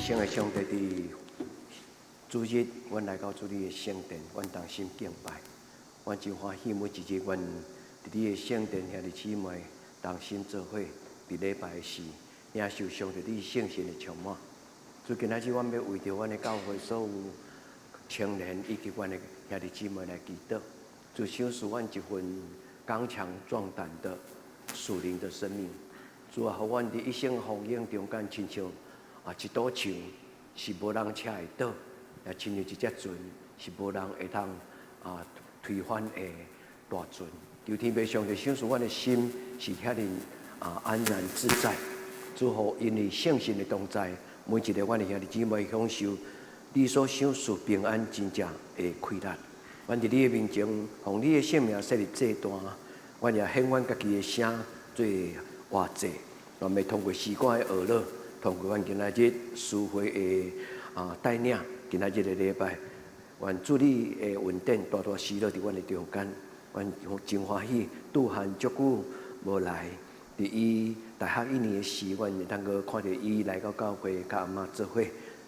生的上帝，佇主日，阮來到主你的聖殿，阮同心敬拜。阮真歡喜，每一日阮佇你的聖殿兄弟姊妹同心做伙，佇禮拜時，領受上帝你聖神的充滿。主，今仔日阮欲為著阮的教會所有青年以及阮的兄弟姊妹來祈禱。主，賞賜阮一份剛強壯膽的屬靈的生命。主啊，予阮佇一生風雨中間，親像一堵牆是無人拆會倒，也親像一隻船是無人會當推翻的大船。求天父上帝賞賜阮的心是遐爾安然自在。主，予因為聖神的同在，每一个阮的兄弟姊妹享受你所賞賜平安真正的快樂。阮佇你的面前，奉你的聖名設立祭壇，阮也獻阮家己的聲做活祭。阮欲通過詩歌的學樂，通過阮今仔日司會的帶領，今仔日的禮拜，願主你的恩典大大施落佇阮的中間。阮真歡喜，拄漢足久無來，佇伊大學一年的時，阮會當閣看著伊來到教會，佮阿嬤做伙，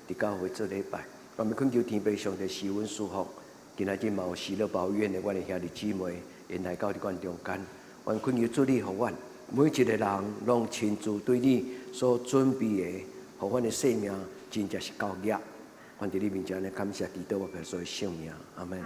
佇教會做禮拜。阮欲懇求天父上帝賜阮祝福。今仔日嘛有施樂保院的阮的兄弟姊妹，𪜶來到佇阮中間。阮懇求主你予阮每一个人攏親自對你所準備的，予阮的生命真正是夠額。阮佇你面前來感謝祈禱，我耶穌的聖名，阿門。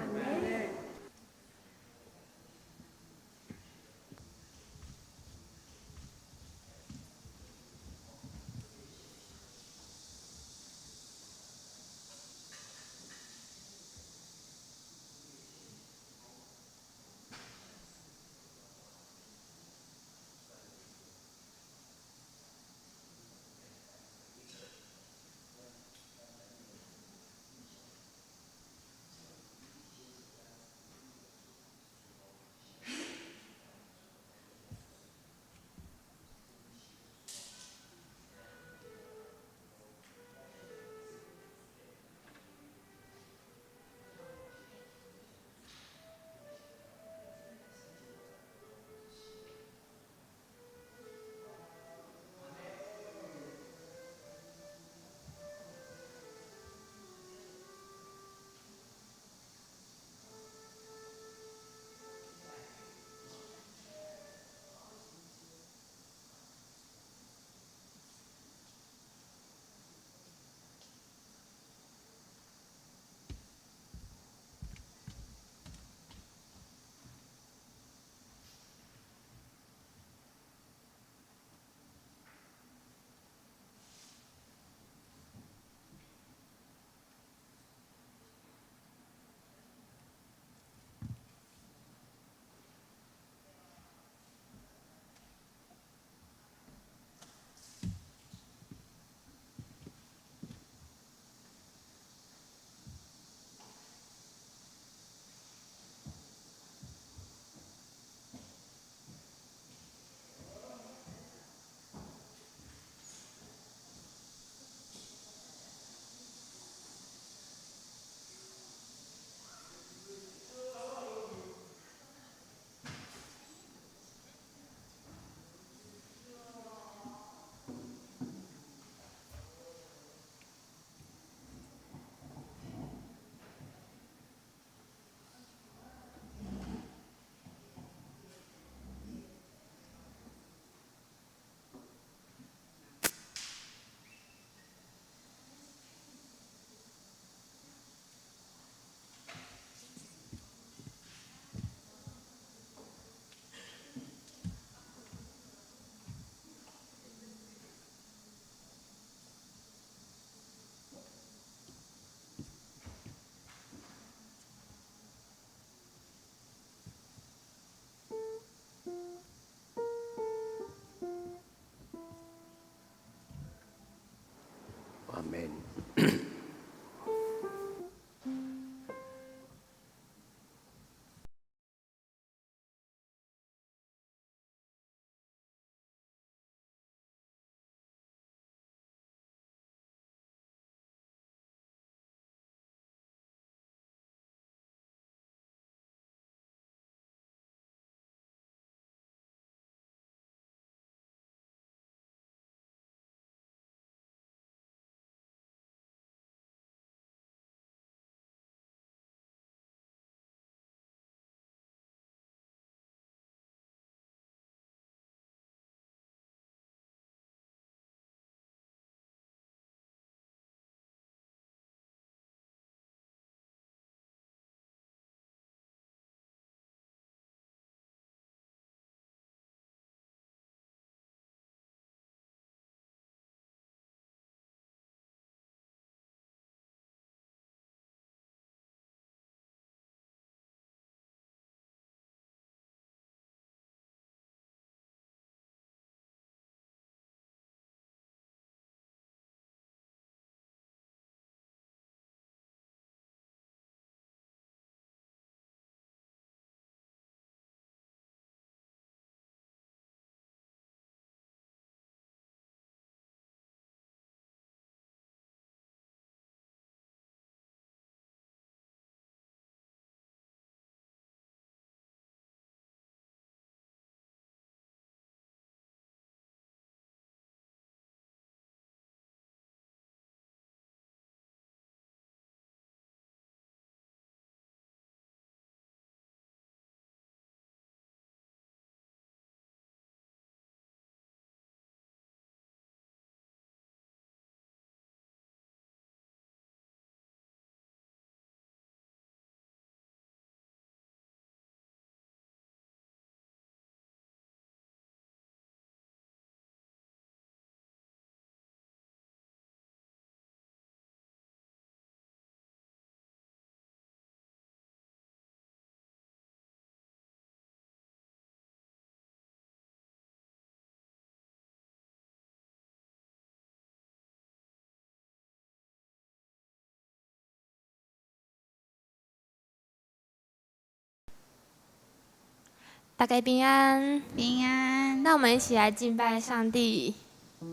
大家平安。平安。那我們一起來敬拜上帝。主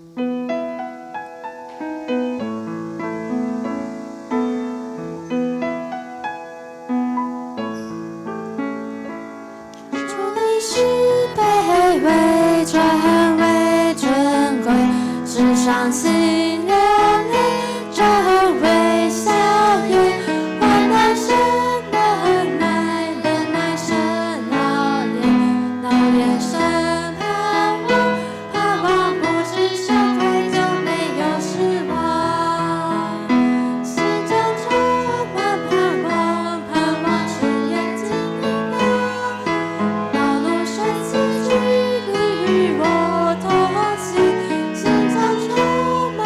你是卑微，轉為尊貴，世上新人類，轉為喜悅，患難生忍耐，忍耐生老練，老練生盼望，盼望不致羞愧，就沒有失望。心中充滿盼望，盼望是眼睛的道路神奇，主你與我同行，心中充滿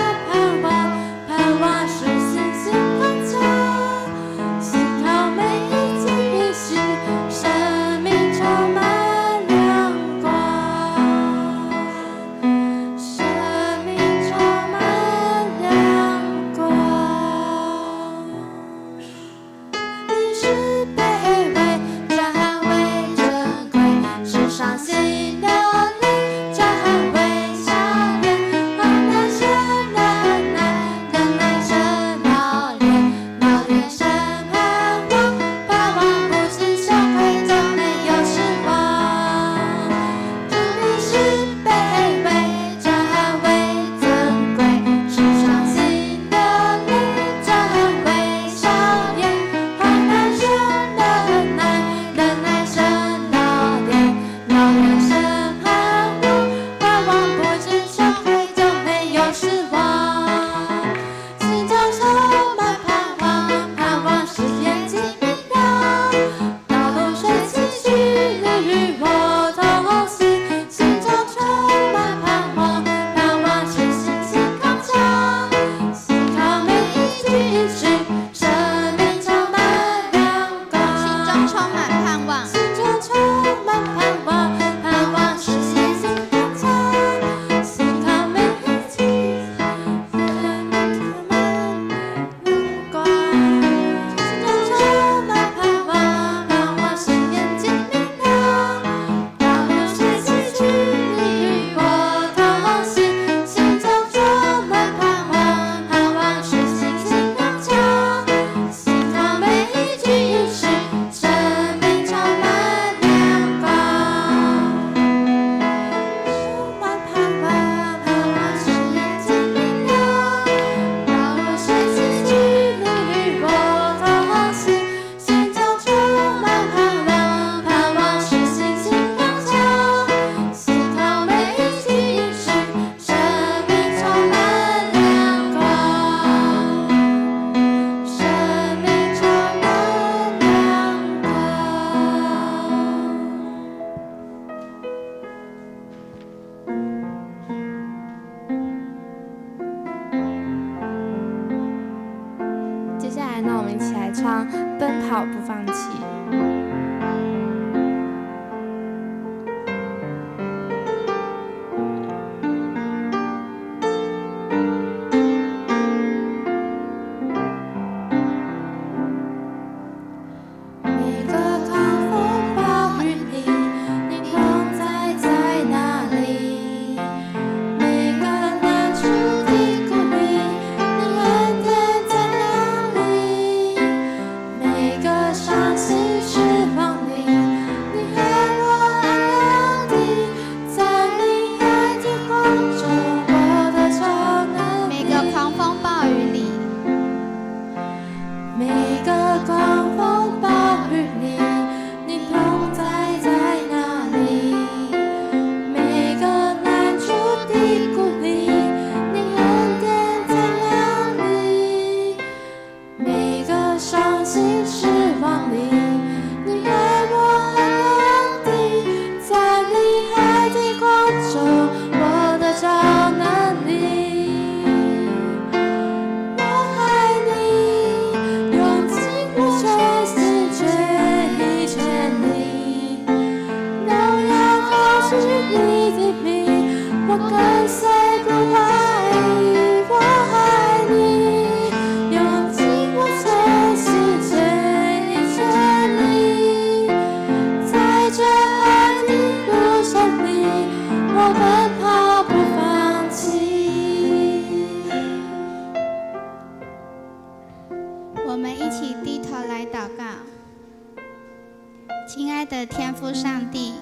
親愛的天父上帝，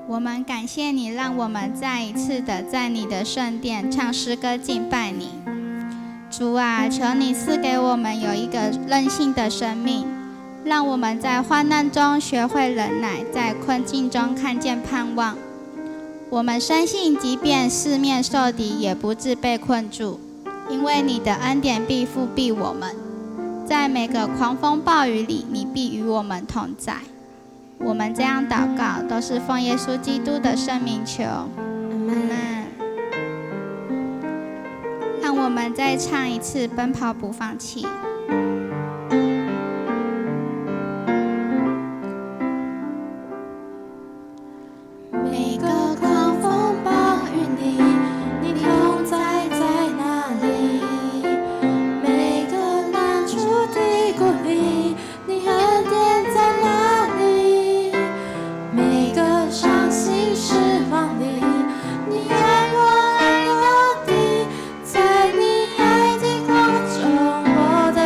我們感謝你，讓我們再一次的在你的聖殿唱詩歌敬拜你。主啊，求你賜給我們有一個韌性的生命，讓我們在患難中學會忍耐，在困境中看見盼望。我們深信，即便四面受敵，也不致被困住，因為你的恩典必覆庇我們。在每個狂風暴雨裡，你必與我們同在。我們這樣禱告，都是奉耶穌基督的聖名求。阿門。讓我們再唱一次《奔跑不放棄》。每個狂風暴雨裡，你同在在哪裡？每個難處低谷裡，你恩典在哪裡？每個傷心失望裡，你愛我愛到底，在你愛的光中，我的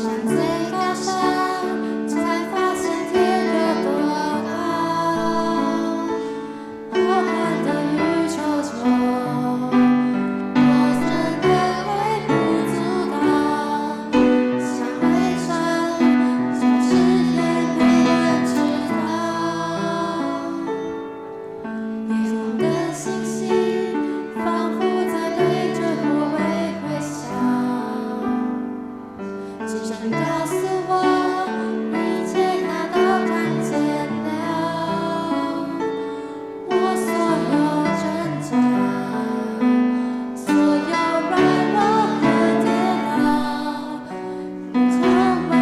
上最高山，才發現天有多高。浩瀚的宇宙中，我怎能微不足道？像灰塵，消失也沒人知道。夜空的星星，彷彿在對著我微微笑。輕聲告訴我，一切他都看見了。我所有掙扎，所有軟弱和跌倒，都成為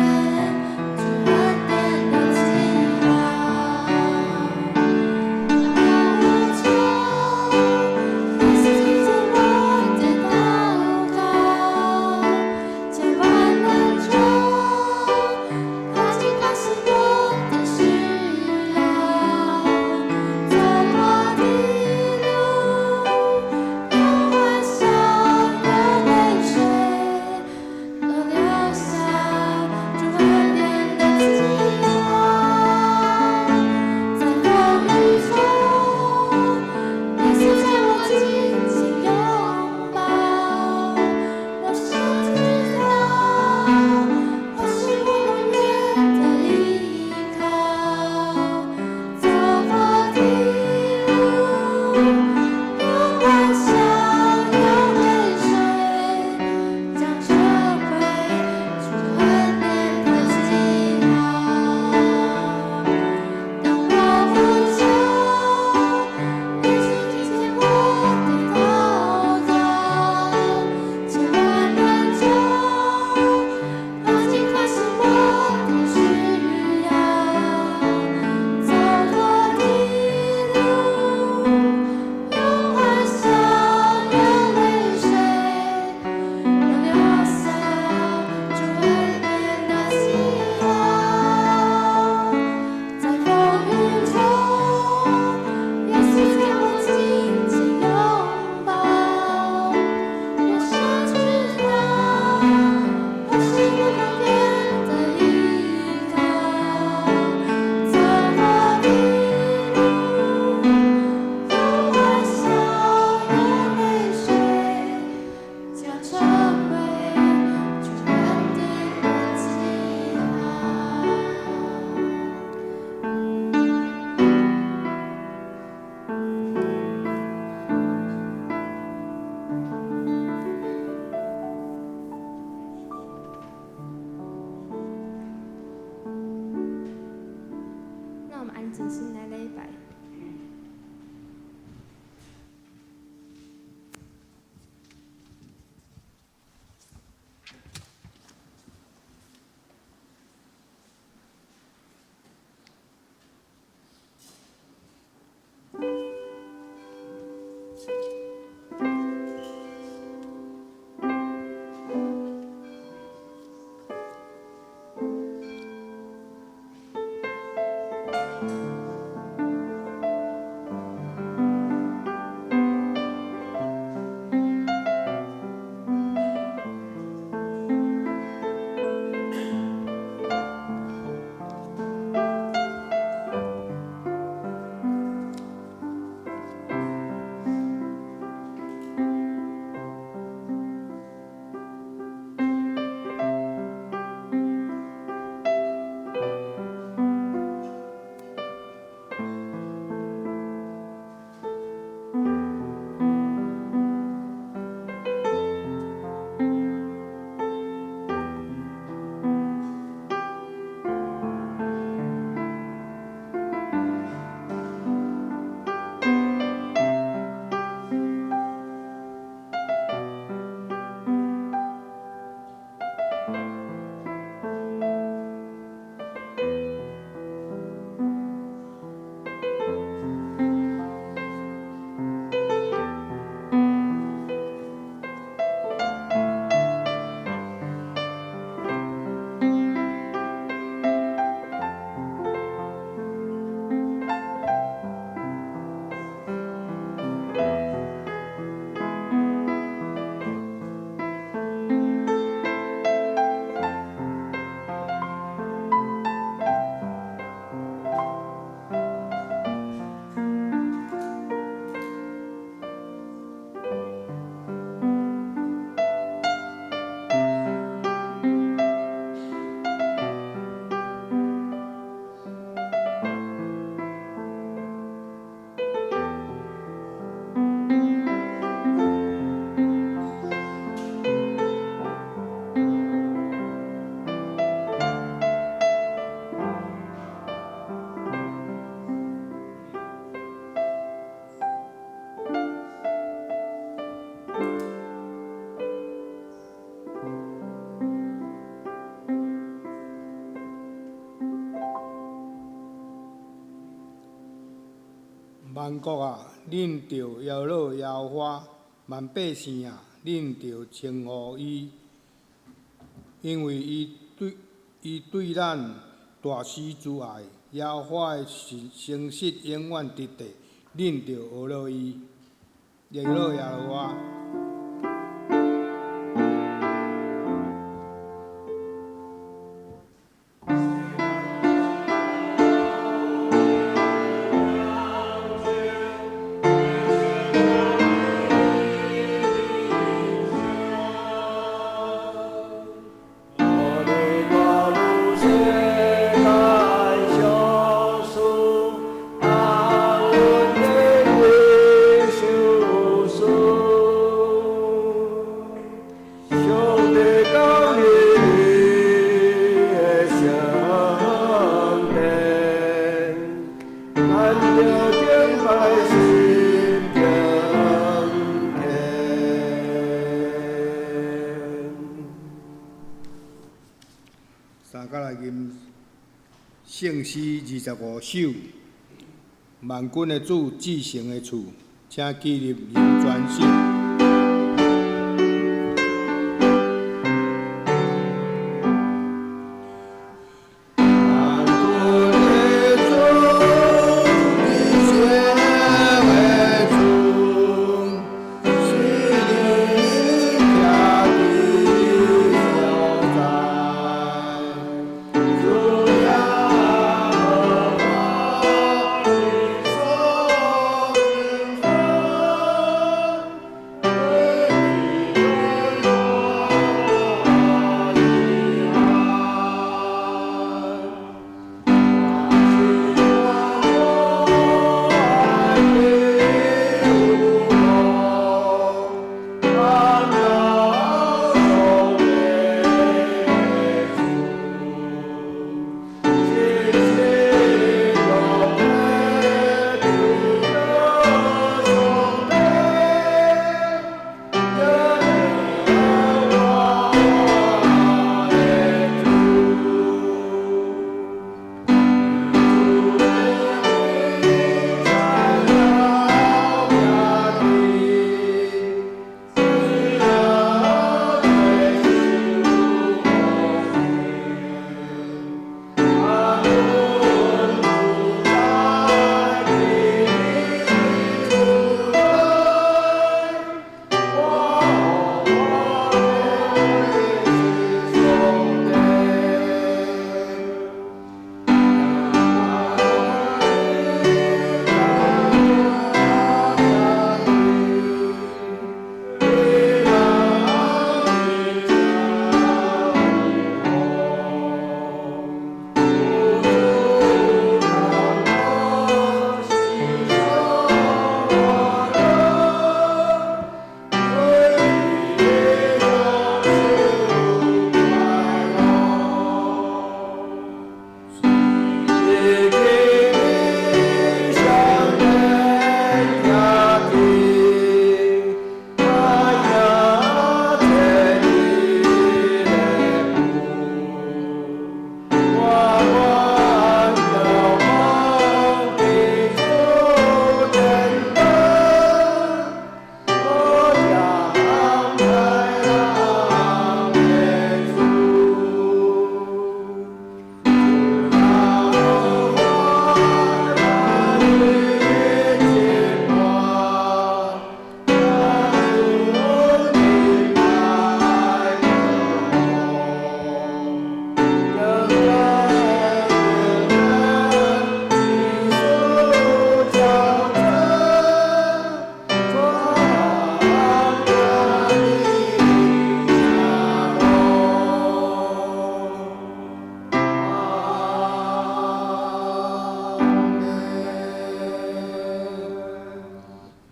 主恩典的記號。當我呼求，耶穌聽見我的禱告，在患難中，他竟關心我的需要。走過的路，有歡笑有淚水，都留下主恩典的記號。在風雨中，耶穌將我緊緊擁抱，我深知道，他是我永遠的依靠。走過的路，有歡笑有淚水，將成為主恩典的記號。當我呼求，耶穌聽見我的禱告，在患難中，他竟關心我的需要。走過的路，有歡笑有淚水，都留下主恩典的記號。在風雨中，耶穌將我緊緊擁抱，我深知道，他是我永遠的依靠。走過的路，有歡笑有淚水，將成為主恩典的記號。讓我們安靜心來禮拜。萬國啊，恁著搖樂耶和華；萬百姓啊，恁著稱呼伊，因為伊對咱大施慈愛，耶和華的誠實永遠佇地，恁著學樂伊，搖樂耶和華。三甲來吟聖詩25首，萬軍的主，至聖的厝，請起立吟全首。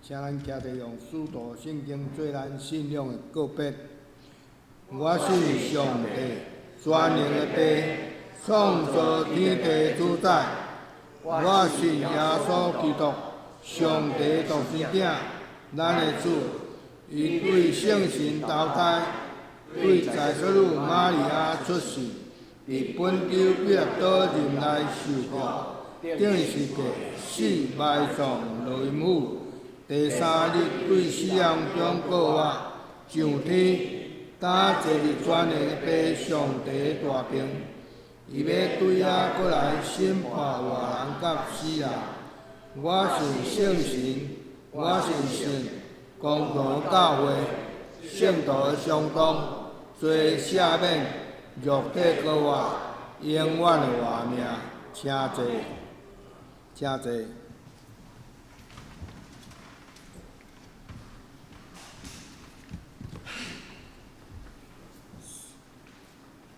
請咱徛佇用使徒聖經做咱信仰的告別。我信上帝，全能的父，創造天地主宰。我信耶穌基督，上帝獨生子，咱的主。伊對聖神投胎，對在索女瑪利亞出世，佇本丟彼拉多任內受苦，釘等於是被死埋葬落陰府，第三日對死人中復活上天，擔坐佇全能的父上帝的大爿。伊欲對遐閣來審判活人佮死人。我信聖神，我信聖公堂教會，聖徒的相通，罪赦免，肉體復活，永遠的活命。請坐，請坐。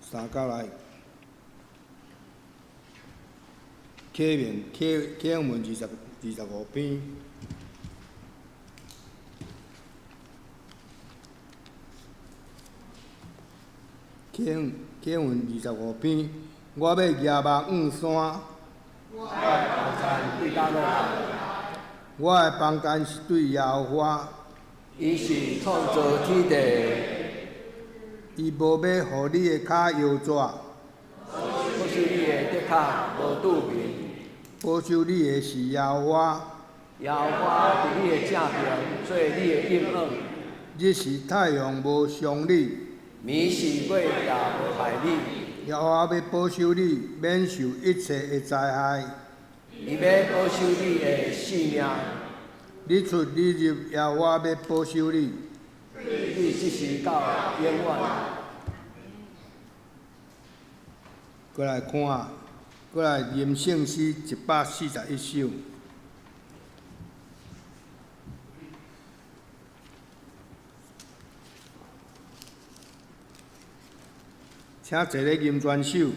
三角來，啟明啟啟文25篇。啟啟文25篇，我欲舉目望山。我的幫贊對佗落來？我的幫贊是對耶和華。伊是創造天地的。伊無欲予你的跤搖折。保守你的跌跤無拄眠。保守你的是耶和華。耶和華佇你的正爿，做你的蔭影。日時太陽無傷你。暝時月也無害你。耶和華欲保守你，免受一切的災害。伊欲保守你的性命。你出你入，耶和華欲保守你。對這時到永遠。閣來看，閣來吟聖詩141首。請坐咧吟全首。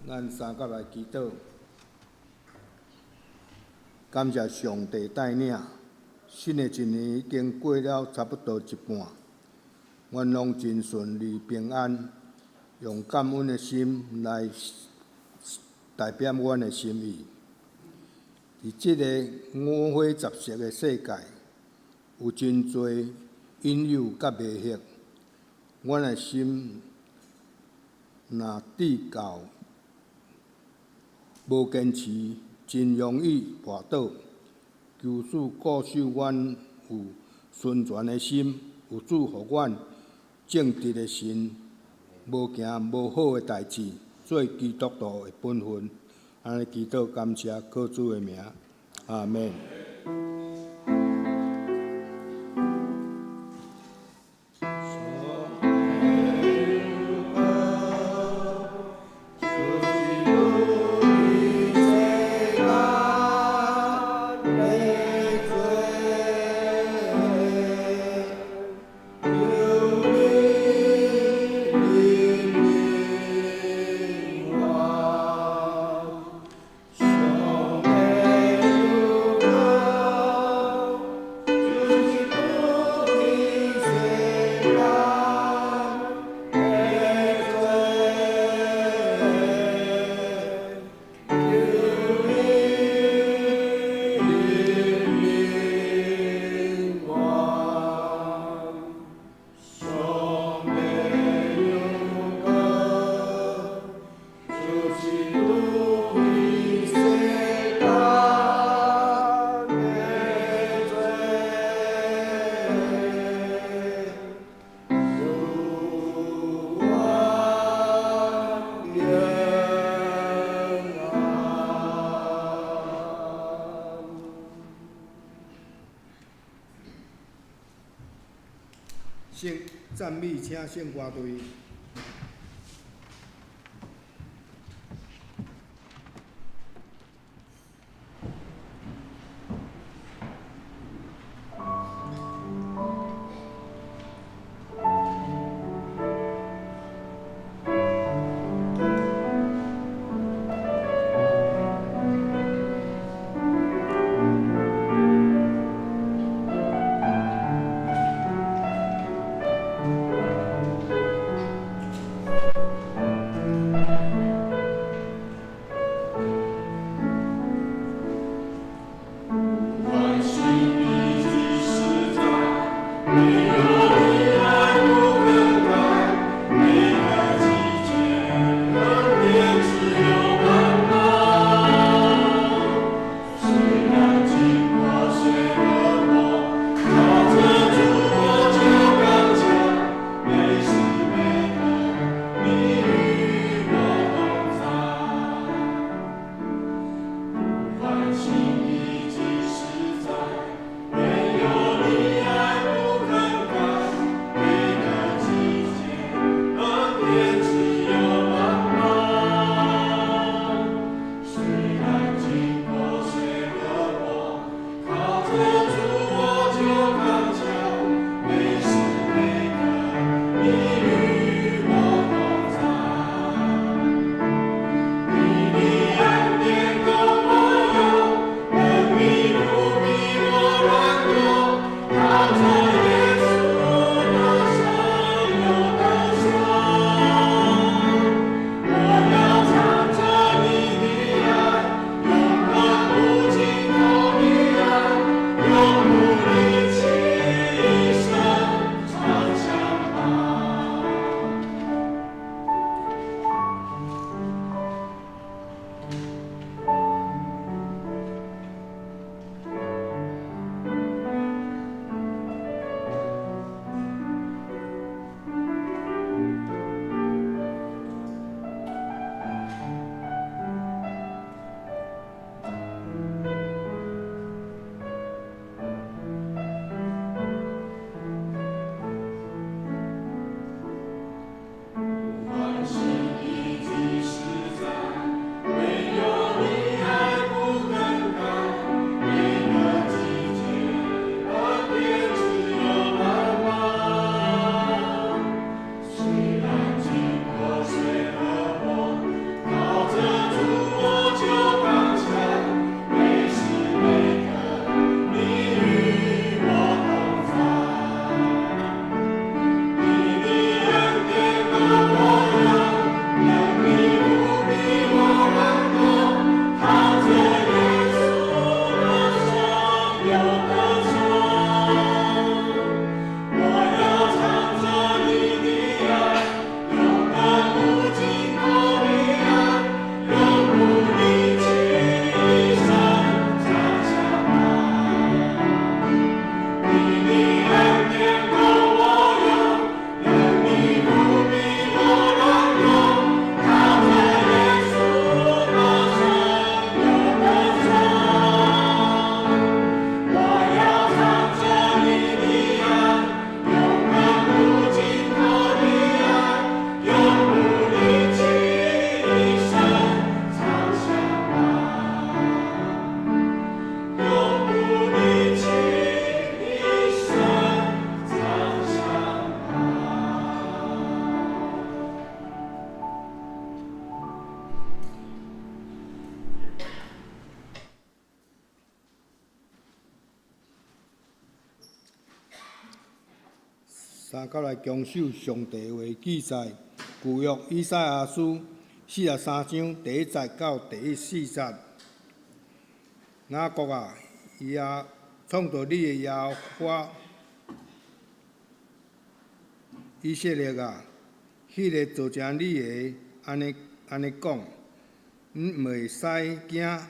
咱三甲來祈禱，感謝上帝帶領，新的一年已經過了差不多一半，阮攏真順利平安，用感恩的心來代表阮的心意。佇這个五花雜色的世界，有真濟引誘佮迷惑，阮的心若至到無堅持，真容易跋倒。求主固守阮有純全的心，有賜予阮正直的心，無行無好的代誌，做基督徒的本分。按呢祈禱感謝，靠主的名，阿們。聖讚美，請聖歌隊。三角來強守上帝話記載，舊約以賽亞書43章第1節到第4節。雅各啊，耶創造你的耶和華，以色列啊，彼个造成你的，按呢按呢講，你袂使驚，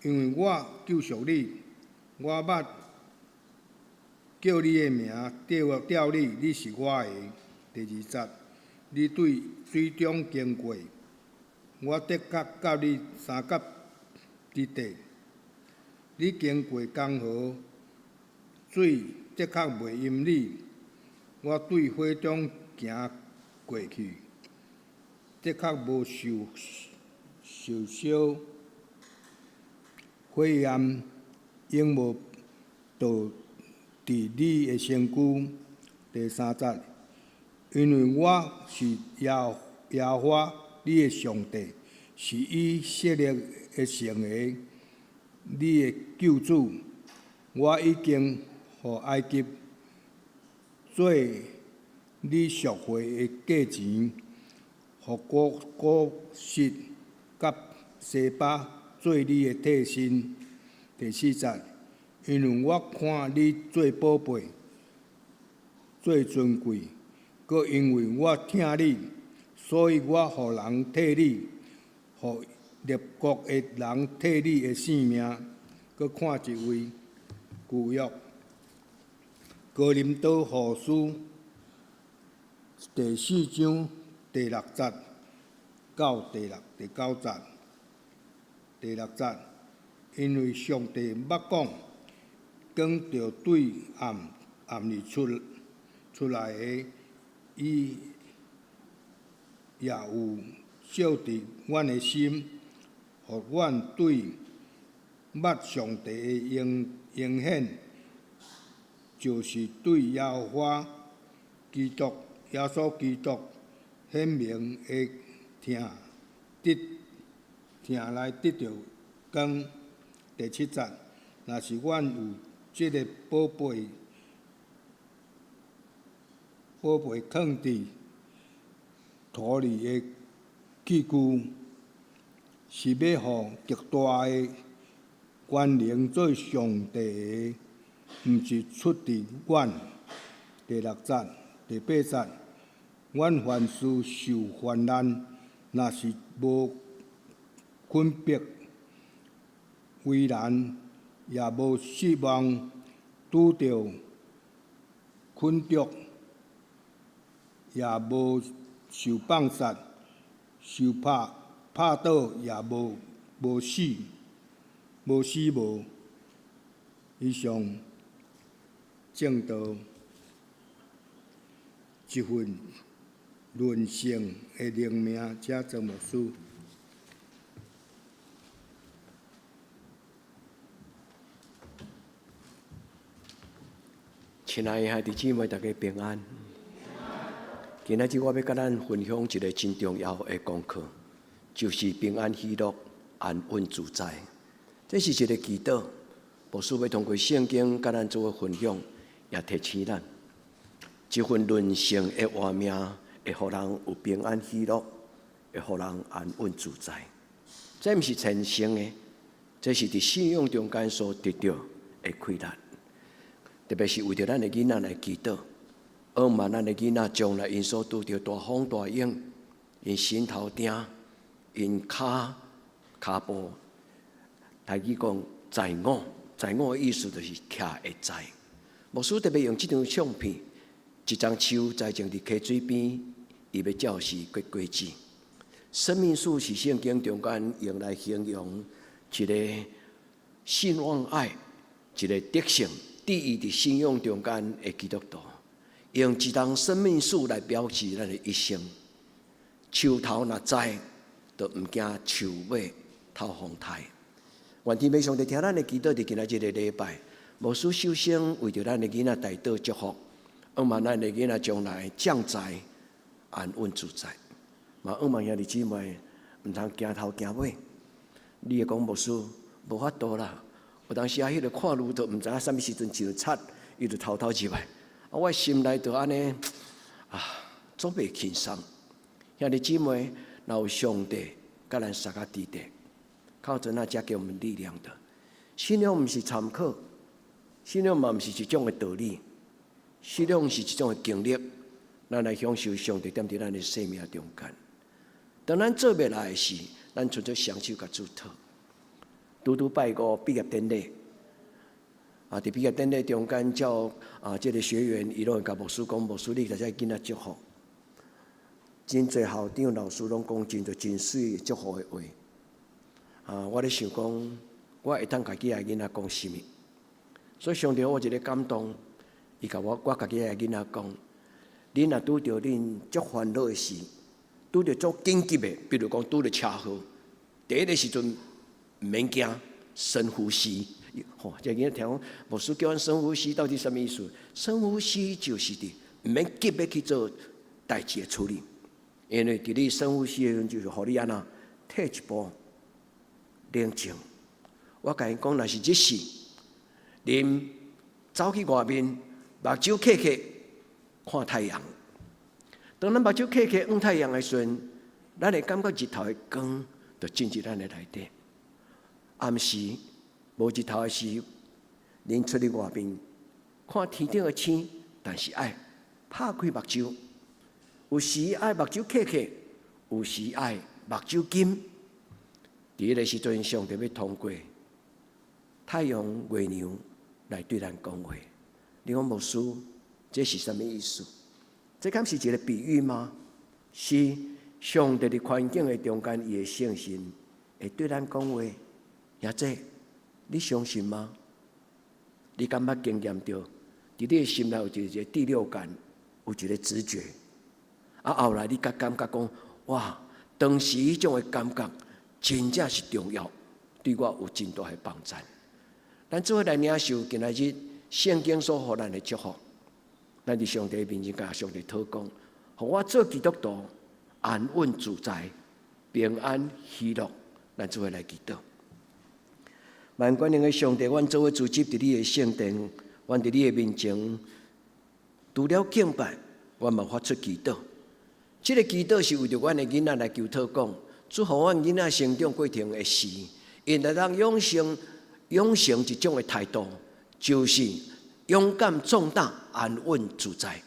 因為我救贖你，我捌叫你的名，召召你，你是我的。第二節，你對水中經過，我的確佮你相佮佇地。你經過江河，水的確袂淹你。我對火中行過去，的確無受受燒，火焰永無著佇你的身軀。第三節，因為我是耶耶和華你的上帝，是以色列的聖的，你的救主。我已經予埃及做你贖回的價錢，予古古實佮西巴做你的替身。第四節，因為我看你做寶貝，做尊貴，閣因為我疼你，所以我予人替你，予列國的人替你的性命。閣看一位舊約哥林多後書第四章第六節到第六第九節，第六節，因為上帝捌講，光著對暗暗裡出出來的，伊也有照佇阮的心，予阮對捌上帝的應應顯，就是對耶和華基督、耶穌基督顯明的疼得疼來得著光。第七節，若是阮有這个寶貝，寶貝囥佇土裡的器具，是欲予極大的權能做上帝的，毋是出佇阮。第六節、第八節，阮凡事受患難，若是無困迫為難，也無失望，拄著困局，也無受放殺，受拍拍倒也無無死，無死無。以上證道一份論性的靈命，請莊牧師。親愛的兄弟姊妹，大家平安。今仔日我欲佮咱分享一个真重要的功課，就是平安喜樂、安穩自在。這是一个祈禱，牧師欲通過聖經佮咱做分享，也提醒咱，這份論性的活命，會予人有平安喜樂，會予人安穩自在。這毋是天生的，這是佇信仰中間所得著的快樂。特別是為著咱的囡仔來祈禱，向望咱的囡仔將來𪜶所拄著大風大湧，𪜶心頭定，𪜶跤跤步，台語講在我，在我的意思就是徛會在。牧師特別用這張相片，一叢樹栽種佇溪水邊，伊欲照時結果子。生命樹是聖經中間用來形容一個信望愛，一個得勝。佇伊佇信仰中間的基督徒，用一叢生命樹來表示咱的一生。樹頭若在，就毋驚樹尾透風颱。願天父上帝聽咱的祈禱，佇今仔這个禮拜，牧師首先為著咱的囡仔代禱祝福，向望咱的囡仔將來將在安穩自在。嘛，向望兄弟姊妹毋通驚頭驚尾。你會講牧師無法度啦。有當時啊，彼个看路都毋知影啥物時陣一插，伊就偷偷入來。啊，我心內就按呢啊，足袂輕鬆。兄弟姊妹，若有上帝佮咱相佮佇咧，靠著那加給我們力量的。信仰毋是參考，信仰嘛毋是一種的道理，信仰是一種的經歷，咱來享受上帝踮佇咱的生命中間。當咱做袂來的時，咱伸出雙手共主討。拄拄拜五畢業典禮，啊，佇畢業典禮中間，叫啊，這个學員伊攏會共牧師講，牧師你共這囡仔祝福。真濟校長、老師攏講真濟真媠祝福的話。啊，我咧想講，我會當共這个囡仔講啥物？所以上帝予我一个感動，伊共我我共這个囡仔講，恁若拄著恁足煩惱的事，拄著足緊急的，比如講拄著車禍，第一个時陣毋免驚，深呼吸。吼，這个囡仔聽講，牧師叫阮深呼吸，到底啥物意思？深呼吸就是佇毋免急欲去做代誌的處理，因為佇你深呼吸的時陣，就是予你按怎退一步，冷靜。我共𪜶講，若是這時，恁走去外面，目睭瞌瞌看太陽。當咱目睭瞌瞌望太陽的時陣，咱會感覺日頭的光就進入咱的內底。暗時無日頭的時，恁出去外面看天頂的星，但是愛拍開目睭。有時愛目睭瞌瞌，有時愛目睭金。佇彼个時陣，上帝欲通過太陽、月娘來對咱講話。你講牧師，這是啥物意思？這敢是一个比喻嗎？是上帝佇環境的中間，伊的聖神會對咱講話。兄弟，你相信嗎？你敢捌經驗著？佇你的心內有一个第六感，有一个直覺。啊，後來你才感覺講，哇，當時彼種的感覺真正是重要，對我有真大的幫助。咱做伙來領受今仔日聖經所予咱的祝福。咱佇上帝面前共上帝禱告，予我做基督徒安穩自在、平安喜樂。咱做伙來祈禱。萬全能的上帝，阮做伙聚集佇你的聖殿，阮佇你的面前，除了敬拜，阮嘛發出祈禱。這个祈禱是為著阮的囡仔來求禱講，主予阮囡仔成長過程的時，𪜶會當養成一種的態度，就是勇敢壯膽、安穩自在。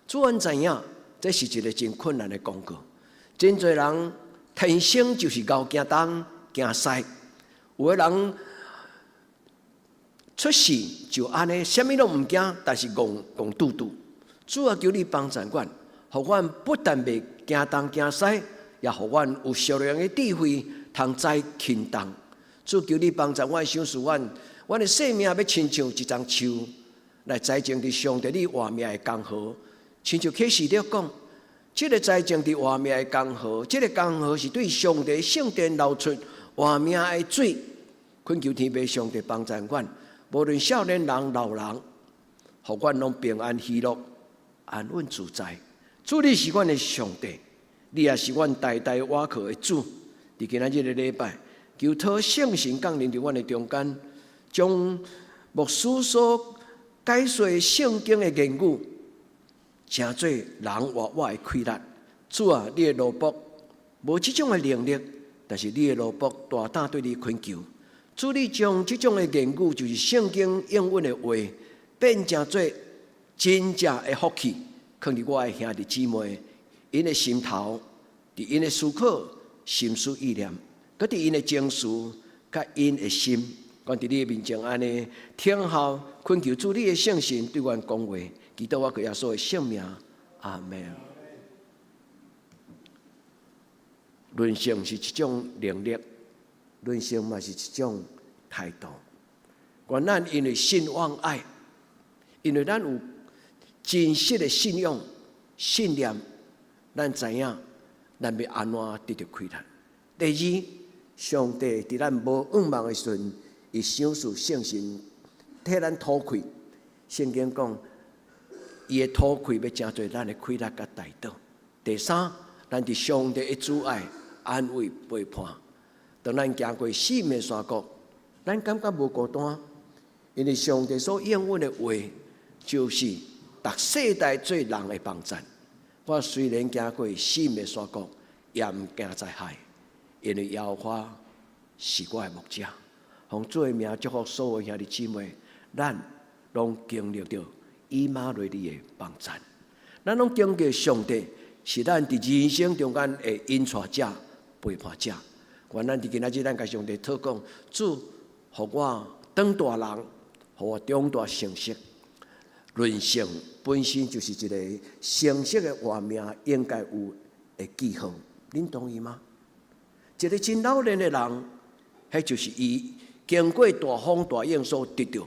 主，阮知影，這是一个真困難的功課。真濟人天生就是𠢕驚東驚西，有的人出世就按呢，啥物攏毋驚，但是戇戇拄拄。主啊，求你幫助阮，予阮不但袂驚東驚西，也予阮有屬靈的智慧，通知輕重。主求你幫助阮，賞賜阮，阮的生命欲親像一叢樹，來栽種佇上帝你活命的江河。親像啟示錄講，這个栽種佇活命的江河，這个江河是對上帝聖殿流出活命的水。懇求天父上帝幫助阮，無論少年人、老人，予阮攏平安喜樂、安穩自在。主，你是阮的上帝，你也是阮代代倚靠的主。佇今仔日的禮拜，求託聖神降臨佇阮的中間，將牧師所解說聖經的言語，成做人活活的氣力。主啊，你的奴僕無這種的能力，但是你的奴僕大膽對你懇求。主，你將這種的言語，就是聖經應允的話，變成做真正的福氣，囥佇我的兄弟姊妹𪜶的心頭，佇𪜶的思考、心思意念，閣佇𪜶的情緒，佮𪜶的心，阮佇你的面前按呢聽候，懇求主你的聖神對阮講話，祈禱我靠耶穌的聖名，阿門。論性是一種能力，論性嘛是一種態度。願咱因為信望愛，因為咱有真實的信仰、信念，咱知影咱欲按怎得著氣力。第二，上帝佇咱無向望的時陣，伊賞賜聖神替咱吐氣。聖經講，伊的吐氣欲成做咱的氣力佮代禱。第三，咱佇上帝的慈愛安慰陪伴。當咱行過死蔭山谷，咱感覺無孤單，因為上帝所應允的話，就是逐世代做人的幫贊。我雖然行過死蔭的山谷，也毋驚災害，因為耶和華是我的牧者。奉主的名祝福所有兄弟姊妹，咱攏經歷著以馬內利的幫贊。咱攏經過上帝是咱佇人生中間的引帶者、陪伴者。願咱佇今仔日，咱共上帝禱告，主，予我長大人，予我長大成熟。人生本身就是一個成熟的活命應該有的記號，恁同意嗎？一個真老練的人，彼就是伊經過大風大浪所得著、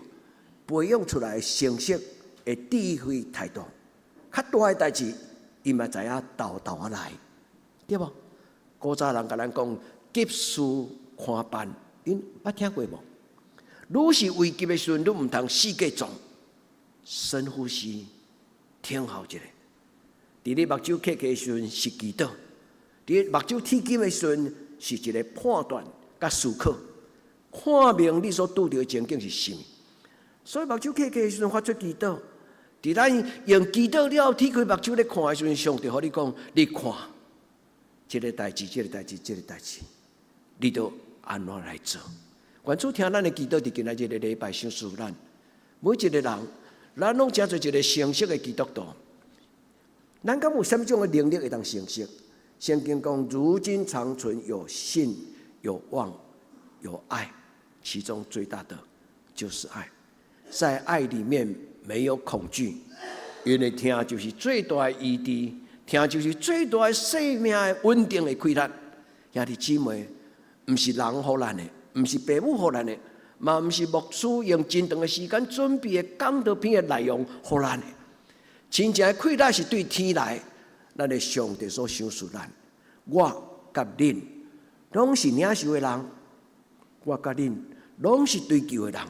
培養出來成熟的智慧態度。較大的代誌，伊嘛知影沓沓仔來，對無？古早人共咱講急事寬辦，恁捌聽過無？愈是危急的時陣，愈毋通四界撞，深呼吸，聽候一下。佇你目睭瞌去的時陣是祈禱，佇目睭鐵金的時陣是一個判斷佮思考，看明你所拄著的情景是啥物。所以目睭瞌去的時陣發出祈禱，佇咱用祈禱了後，鐵開目睭咧看的時陣，上帝予你講，你看，這个代誌，這个代誌，這个代誌，你著按怎來做？願主聽咱的祈禱，佇今仔日個禮拜，賞賜咱每一個人，咱攏成做一個成熟的基督徒。咱敢有啥物種的能力會當成熟？聖經講，如今長存有信、有望、有愛，其中最大的就是愛。在愛裡面沒有恐懼，因為疼就是最大的醫治，疼就是最大的生命的穩定的氣力。兄弟姊妹，毋是人予咱的，毋是父母予咱的，嘛毋是牧師用真長的時間準備的講道片的內容予咱的。真正的氣力是對天來，咱的上帝所賞賜咱。我佮恁攏是領受的人，我佮恁攏是追求的人。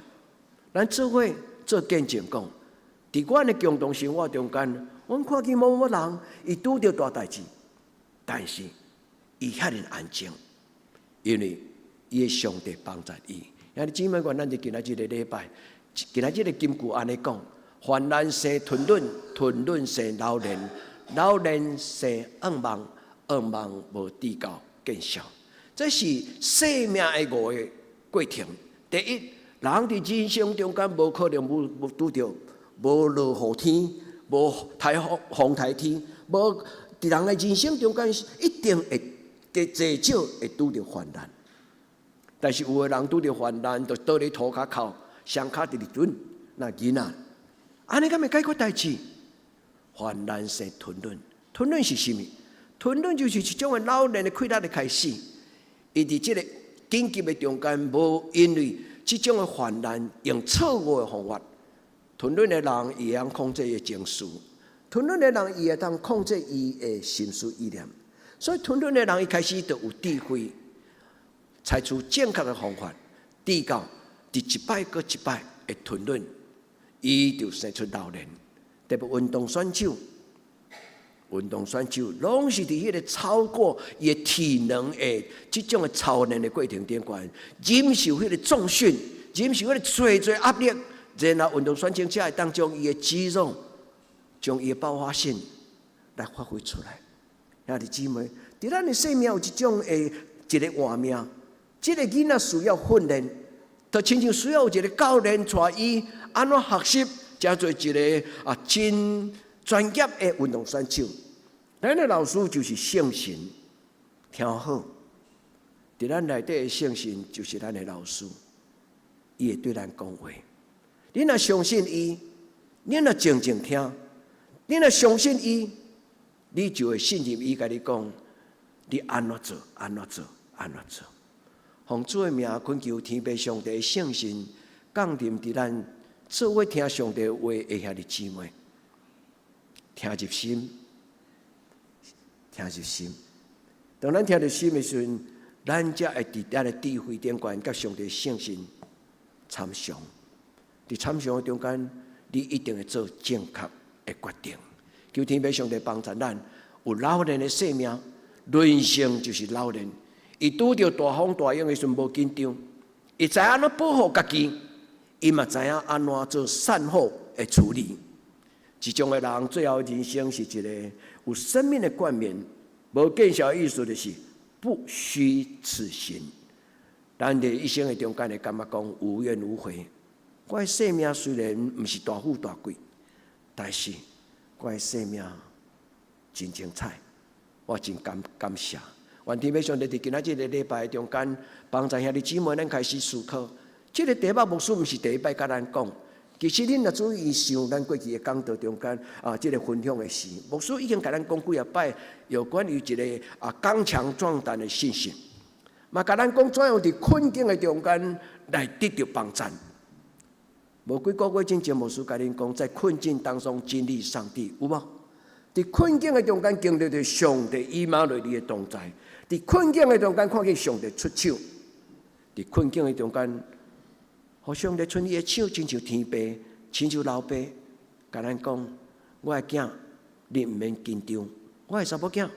咱做伙做見證講，佇阮的共同生活中間，阮看見某某人伊拄著大代誌，但是伊遐爾安靜，因為伊的上帝幫助伊。兄弟姊妹，願咱佇今仔這個禮拜，今仔這个金句按呢講：患難生吞忍，吞忍生老練，老練生仰望，仰望無至到見效。這是生命的五个過程。第一，人佇人生中間無可能無拄著無落雨天，無颱風風颱天，無佇人的人生中間一定會濟少會拄著患難。但是有的人拄著患難，就倒佇塗跤哭，雙跤佇咧滾。那囡仔，按呢敢會解決代誌？患難生吞忍，吞忍是啥物？吞忍就是一種的老練的氣力的開始。伊佇這个緊急的中間，無因為這種的患難用錯誤的方法。吞忍的人，伊會曉控制伊的情緒；吞忍的人，伊會當控制伊的心思意念。所以吞忍的人，伊開始就有智慧，採取正確的方法，直到佇一擺閣一擺的吞忍，伊就生出老練。特別運動選手，運動選手攏是佇彼個超過伊的體能的這種的操練的過程頂懸，忍受彼個重訓，忍受彼個濟濟壓力，然後運動選手才會當將伊的肌肉，將伊的爆發性來發揮出來。兄弟姊妹，佇咱的生命有一種的一个活命，這个囡仔需要訓練，就親像需要有一个教練帶伊按怎學習，成做一个真專業的運動選手。咱的老師就是聖神，聽好，佇咱內底的聖神就是咱的老師，伊會對咱講話。你若相信伊，你若靜靜聽，你若相信伊，你就會信任伊，共你講，你按怎做，按怎做，按怎做。奉主的名，懇求天父上帝的聖神降臨佇咱做伙聽上帝話的兄弟姊妹，聽入心，聽入心。當咱聽入心的時陣，咱才會佇咱的智慧頂懸，佮上帝聖神參詳。佇參詳的中間，你一定會做正確的決定。求天父上帝幫助咱，有老練的生命，人生就是老練。伊拄著大風大浪的時陣無緊張，伊知影按怎保護家己，伊嘛知影按怎做善後的處理。這種的人最後人生是一个有生命的冠冕，無見效的意思就是不虛此行。咱佇一生的中間會感覺講無怨無悔。我的生命雖然毋是大富大貴，但是我的生命真精彩，我真感謝。願天父上帝佇今仔這个禮拜中間，幫助兄弟姊妹咱開始思考。這个題目牧師毋是第一擺共咱講，其實恁若注意想咱過去的講道中間啊，這个分享的時，牧師已經共咱講幾仔擺有關於一个剛強壯膽的信心，嘛共咱講怎樣佇困境的中間來得著幫贊。無幾個月之前，牧師共恁講，在困境當中經歷上帝，有無？佇困境的中間經歷著上帝以馬內利的同在，佇困境的中間看見上帝出手，佇困境的中間，予上帝伸伊的手，親像天父，親像老爸，共咱講：我的囝，你毋免緊張；我的查某囝，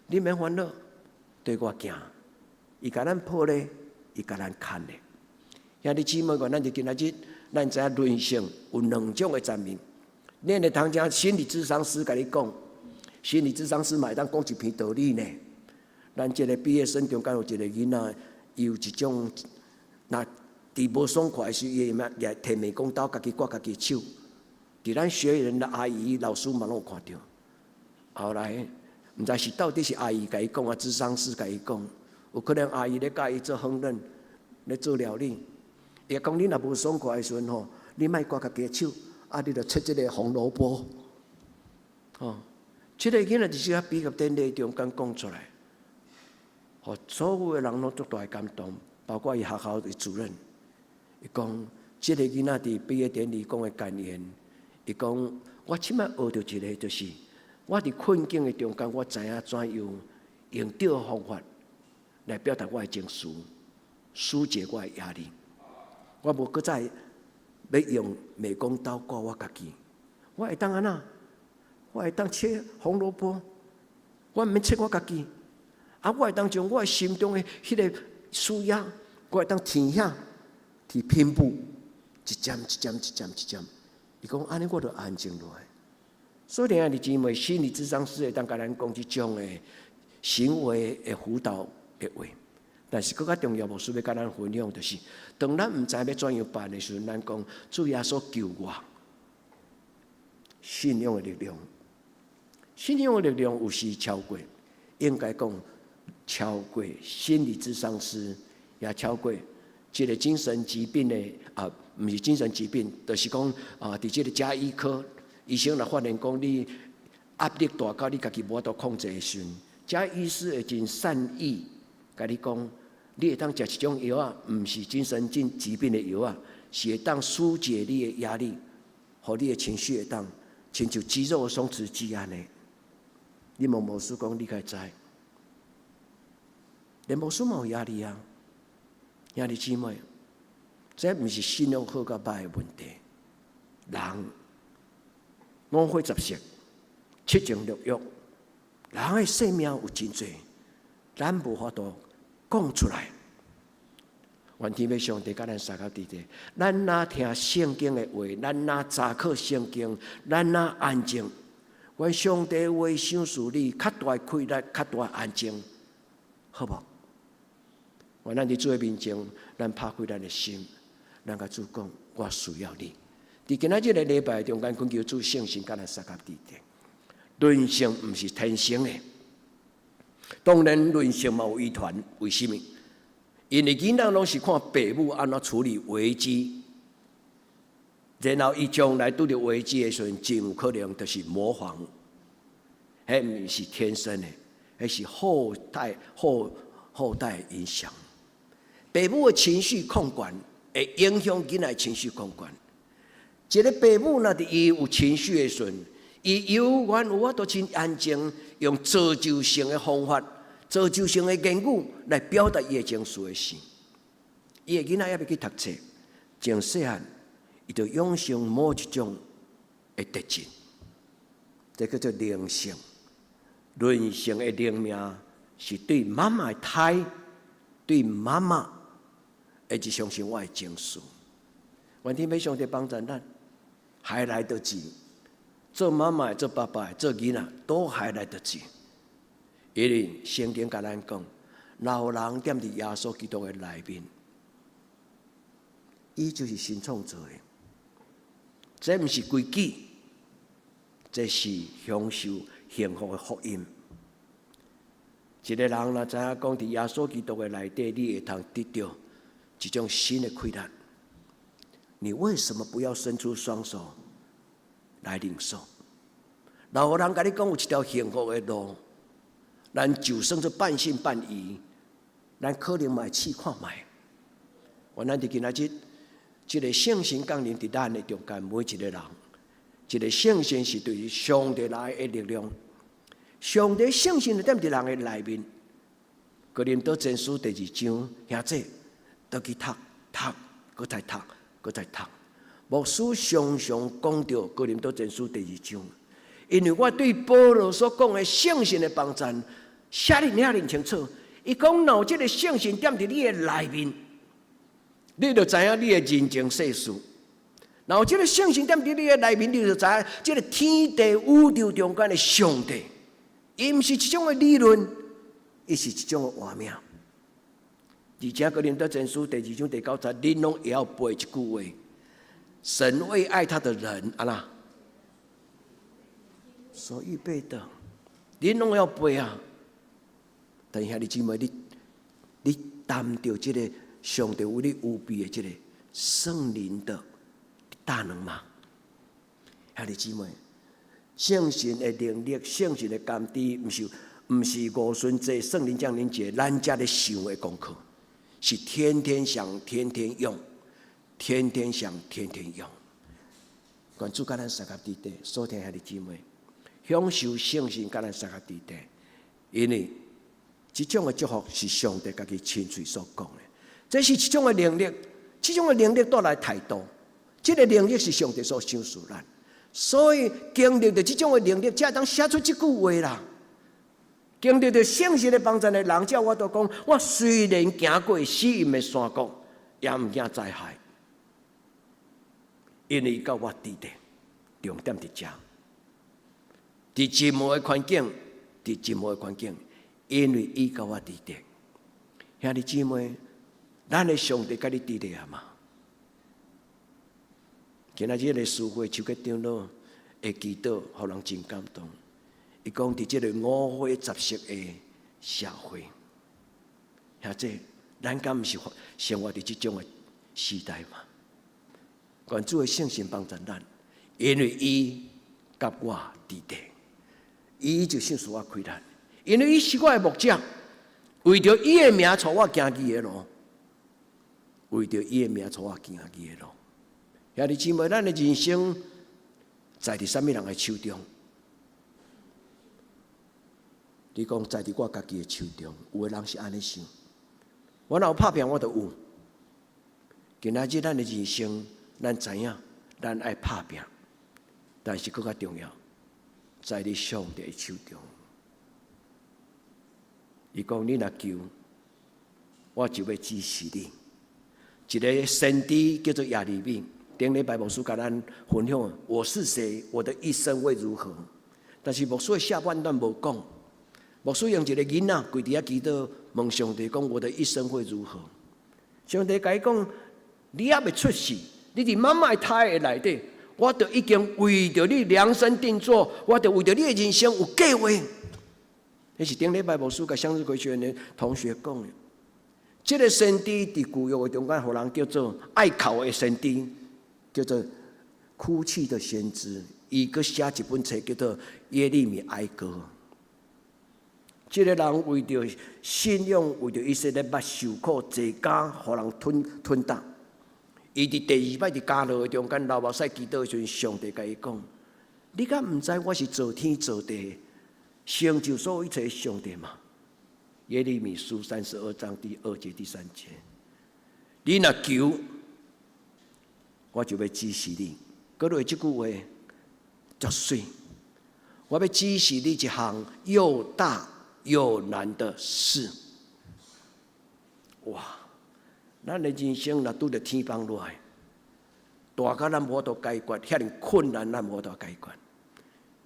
你毋免煩惱，綴我行。伊共咱抱咧，伊共咱牽咧。兄弟姊妹，咱佇今仔日，咱知影人生有兩種的層面。恁會通聽心理諮商師共你講，心理諮商師嘛會當講一篇道理呢。咱這个畢業生中間有一个囡仔，伊有一種，若佇無爽快的時，伊會舉提美工刀，家己割家己手。佇咱學員的阿姨、老師嘛攏有看著。後來，毋知是到底是阿姨共伊講啊，諮商師共伊講，有可能阿姨咧教伊做烹飪，咧做料理。伊講你若無爽快的時陣吼，你莫割家己的手，啊，你著切這个紅蘿蔔。吼，這个囡仔就是喺畢業典禮中間講出來，予所有的人攏足大的感動，包括伊學校的主任。伊講，這个囡仔佇畢業典禮講的感言，伊講我這擺學著一个，就是我佇困境的中間，我知影怎樣用對的方法來表達我的情緒，紓解我的壓力。我無閣再欲用美工刀割我家己，我會當按怎？我會當切紅蘿蔔，我毋免切我家己。啊，我會當將我的心中的彼个舒壓，我會當停遐去拼布，一針一針一針一針。伊講按呢，我就安靜落來。所以，兄弟姊妹，心理諮商師會當共咱講這種的行為的輔導的話。但是，閣較重要，牧師欲共咱分享，就是當咱毋知欲怎樣辦的時陣，咱講主耶穌救我，信仰的力量，信仰的力量有時超過，應該講超過心理諮商師，也超過這个精神疾病的啊，毋是精神疾病，就是講啊，佇這个家醫科醫生若發現講你壓力大到你家己無法度控制的時陣，這醫師會真善意共你講，你會當食一種藥仔，毋是精神疾病的藥仔，是會當紓解你的壓力，予你的情緒會當親像肌肉鬆弛劑按呢。你問牧師講，你敢會知？連牧師嘛有壓力啊，兄弟姊妹，這毋是信仰好佮歹的問題。人五花雜色，七情六欲，人的生命有真濟，咱無法度講出來。願天父上帝佮咱相佮佇咧，咱若聽聖經的話，咱若查考聖經，咱若安靜，願上帝話賞賜你較大的氣力，較大的安靜，好無？願咱佇主的面前，咱拍開咱的心，咱共主講，我需要你。佇今仔這个禮拜中間，懇求主聖神佮咱相佮佇咧。人性毋是天生的，當然人性嘛有遺傳，為什麼？因為囡仔攏是看爸母按怎處理危機，然後伊將來拄著危機的時陣，真有可能就是模仿，彼毋是天生的，彼是後代後代影響。爸母的情緒控管會影響囡仔的情緒控管。一个爸母若佇伊有情緒的時陣，伊猶原有法度真安靜，用造就性的方法、造就性的言語來表達伊的情緒的時，伊的囡仔猶未去讀冊，從細漢伊就養成某一種的特質，這叫做靈性。靈性的靈命是對媽媽的胎，對媽媽的日常生活的情緒。願天父上帝幫助咱，還來得及。做媽媽、做爸爸、做囡仔都還來得及。因為聖經共咱講，若有人踮佇耶穌基督的內面，伊就是新創造的。這毋是規矩，這是享受幸福的福音。一個人若知影講，佇耶穌基督的內底，你會通得著一種新的氣力。你為什麼不要伸出雙手來領受？若有人共你講有一條幸福的路，咱就算做半信半疑，咱可能嘛會試看覓。原來佇今仔日，這個聖神降臨佇咱的中間，每一個人，這個聖神是對上帝來的力量。上帝聖神就踮佇人的內面。哥林多前書第二章，兄弟，倒去讀讀，閣再讀，閣再讀。牧師常常講著哥林多前書第二章，因為我對保羅所講的聖神的幫贊寫得遐爾清楚。伊講，若有這個聖神踮佇你的內面，你就知影你的人情世事。若有這個聖神踮佇你的內面，你就知影這個天地宇宙中間的上帝，伊毋是一種的理論，伊是一種的活命。而且哥林多前書第二章第九節，恁攏會曉背一句話：神為愛他的人，按怎所預備的，恁攏會曉背啊！但兄弟姊妹，你你擔著這個上帝為你預備的這個聖靈的大能嗎？兄弟姊妹，聖神的能力、聖神的甘甜，毋是毋是五旬節、聖靈降臨節，咱才咧想的功課，是天天想、天天用，天天想、天天用。願主佮咱相佮佇咧，所聽兄弟姊妹，享受聖神佮咱相佮佇咧，因為這種的祝福是上帝家己親喙所講的，這是一種的能力，這種的能力帶來態度，這個能力是上帝所賞賜咱，所以經歷著這種的能力，才會當寫出這句話啦。經歷著聖神的幫贊的人，才有法度講，我雖然行過死蔭的山谷，也毋驚災害，因為伊佮我佇咧，重點佇遮，佇任何的環境，佇任何的環境。因為伊佮我佇咧，兄弟姊妹，咱的上帝佮你佇咧啊嘛？今仔日個司會邱吉長老的祈禱，予人真感動。伊講佇這個五花雜色的社會，兄弟，咱敢毋是生活佇這種的時代嗎？願主的聖神幫助咱，因為伊佮我佇咧，伊就賞賜我氣力。因為伊是我的牧者，為著伊的名帶我行義的路，為著伊的名帶我行義的路。兄弟姊妹，咱的人生在佇啥物人的手中？你講在佇我家己的手中，有的人是按呢想。我若有拍拚，我就有。今仔日咱的人生，咱知影，咱愛拍拚，但是閣較重要，在佇上帝的手中。伊講：你若求，我就欲指示你。一個先知叫做耶利米，頂禮拜牧師共咱分享，我是誰，我的一生會如何？但是牧師的下半段無講，牧師用一個囡仔跪佇遐祈禱，問上帝講：我的一生會如何？上帝共伊講：你猶未出世，你佇媽媽的胎的內底，我就已經為著你量身定做，我就為著你的人生有計劃。彼是頂禮拜牧師共向日葵學院的同學講的。這個先知佇舊約的中間，予人叫做愛哭的先知，叫做哭泣的先知。伊閣寫一本冊叫做《耶利米哀歌》。這個人為著信仰，為著以色列捌受苦，齊家予人吞吞打。伊佇第二擺佇監牢的中間流目屎祈禱的時陣，上帝共伊講：你敢毋知我是造天造地？成就所有一切上帝嗎？耶利米書32章第二節第三節，你若求，我就欲指示你。閣落這句話足媠，我欲指示你一項又大又難的事。哇！咱的人生若拄著天崩落來，大甲咱無法度解決，遐爾困難咱無法度解決。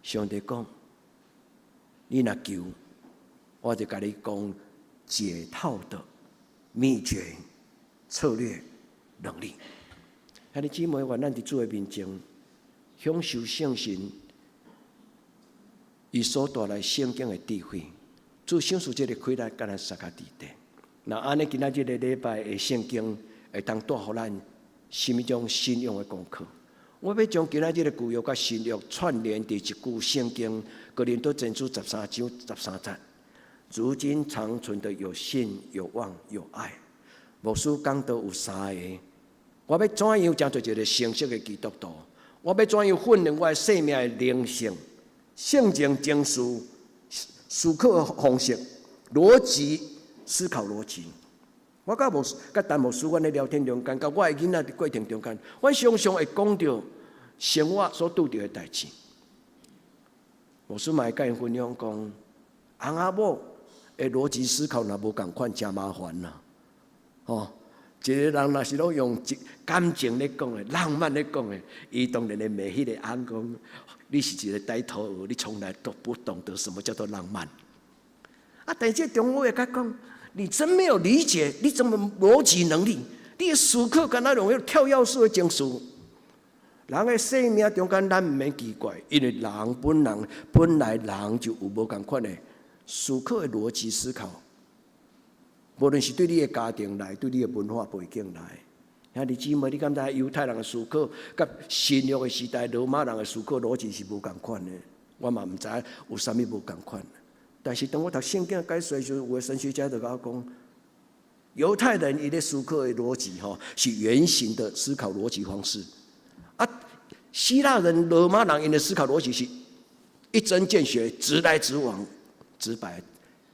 上帝講，你若求，我就共你講解套的秘訣、策略、能力。兄弟姊妹，願咱佇主的面前享受聖神伊所帶來聖經的智慧。主賞賜這个氣力，共咱相佮佇底。若按呢，今仔這个禮拜的聖經會當帶予咱啥物種信仰的功課？我欲將今仔這个舊約佮新約串聯佇一句聖經，哥林多前書13章13節。如今長存的有信、有望、有愛。牧師講到有三个，我欲怎樣成做一个成熟的基督徒？我欲怎樣訓練我的生命的靈性、性情、情緒、思考方式、邏輯思考邏輯。我佮牧師、佮陳牧師，阮咧聊天中間，佮我的囡仔佇過程中間，阮常常會講著生活所拄著的代誌。牧師嘛會佮𪜶分享講，翁仔某的邏輯思考若無仝款，誠麻煩啦。吼，一个人若是攏用感情咧講的、浪漫咧講的，伊當然會罵彼個翁講，你是一個呆頭鵝，你從來都不懂得什麼叫做浪漫。啊，但是這丈夫會共講，你真沒有理解，你怎麼邏輯能力？你的思考敢若用彼跳躍式的情緒。人的生命中間，咱毋免奇怪，因為人本人本來人就有無仝款的思考的邏輯思考。無論是對你的家庭來，對你的文化背景來，兄弟姊妹，你敢知猶太人的思考，佮新約的時代羅馬人的思考邏輯是無仝款的？我嘛毋知有啥物無仝款。但是當我讀聖經解說的時陣，有的神學家就共我講，猶太人伊咧思考的邏輯吼，是圓形的思考邏輯方式；啊，希臘人、羅馬人𪜶的思考邏輯是一針見血、直來直往、直白、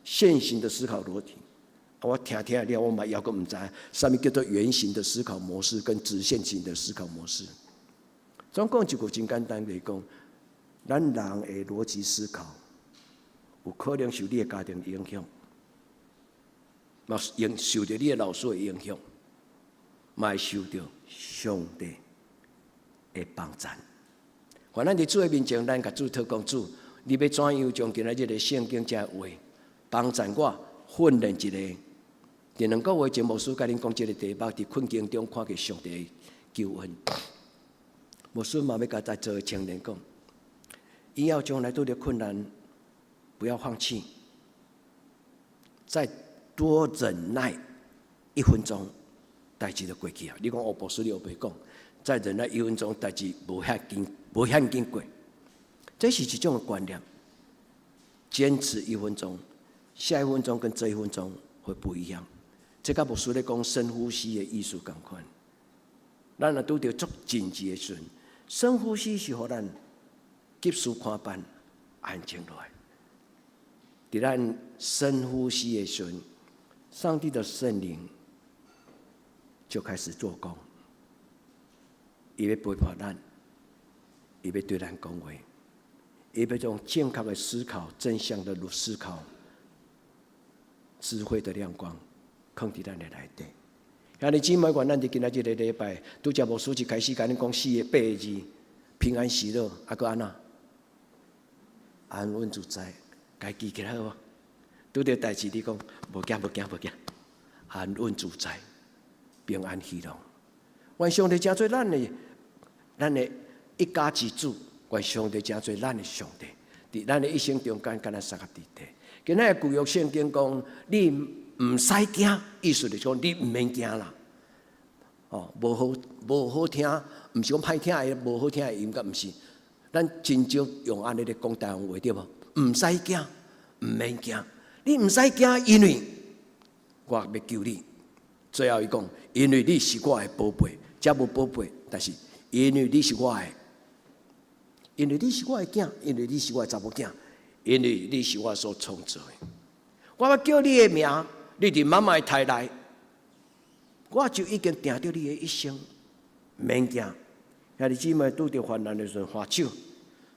線性的思考邏輯。我聽聽了，我嘛猶閣毋知啥物叫做圓形的思考模式跟直線型的思考模式。總講一句真簡單來講，咱人的邏輯思考有可能受你的家庭影響，嘛影受著你的老師的影響，嘛會受著上帝的幫贊。願咱佇主的面前，咱共主禱告，主，你欲怎樣將今仔日的聖經這話幫贊我訓練一个？佇2個月前，牧師共恁講這个題目，佇困境中看見上帝的救恩。牧師嘛欲共在座的青年講，以後將來拄著困難，不要放棄，再多忍耐一分鐘，代誌就過去啊！你講哦，牧師你烏白講，再忍耐一分鐘，代誌無遐緊，無遐緊過。這是一種觀念，堅持一分鐘，下一分鐘跟這一分鐘會不一樣。這佮牧師咧講深呼吸的意思仝款。咱若拄著足緊急的時陣，深呼吸是予咱急事看辦，安靜落來。佇咱深呼吸的時陣，上帝的聖靈就開始做工，伊欲陪伴咱，伊欲對咱講話，伊欲用正確的思考、真相的思考、智慧的亮光，囥佇咱的內底。兄弟姊妹，願咱佇今仔這个禮拜，拄才牧師一開始共恁講四個八個字：平安喜樂，啊，閣按怎？安穩自在，共記起來好無？拄著代誌，你講無驚無驚無驚，安穩自在，平安喜樂。願上帝成做咱的一家之主，願上帝成做咱的上帝，佇咱的一生中間，共咱相佮佇底。今仔的舊約聖經講，你毋使驚，意思就是講你毋免驚啦。哦，無好聽，毋是講歹聽的，無好聽的音樂，毋是。咱真少用按呢咧講台灣話對無？毋使驚，毋免驚，你毋使驚，因為我欲救你。最後伊講，因為你是我的寶貝，這無寶貝，但是因為你是我的，因為你是我的囝，因為你是我的查某囝，因為你是我所創造的。我欲叫你的名，你佇媽媽的胎內，我就已經定著你的一生，免驚。兄弟姊妹拄著患難的時陣，揮手，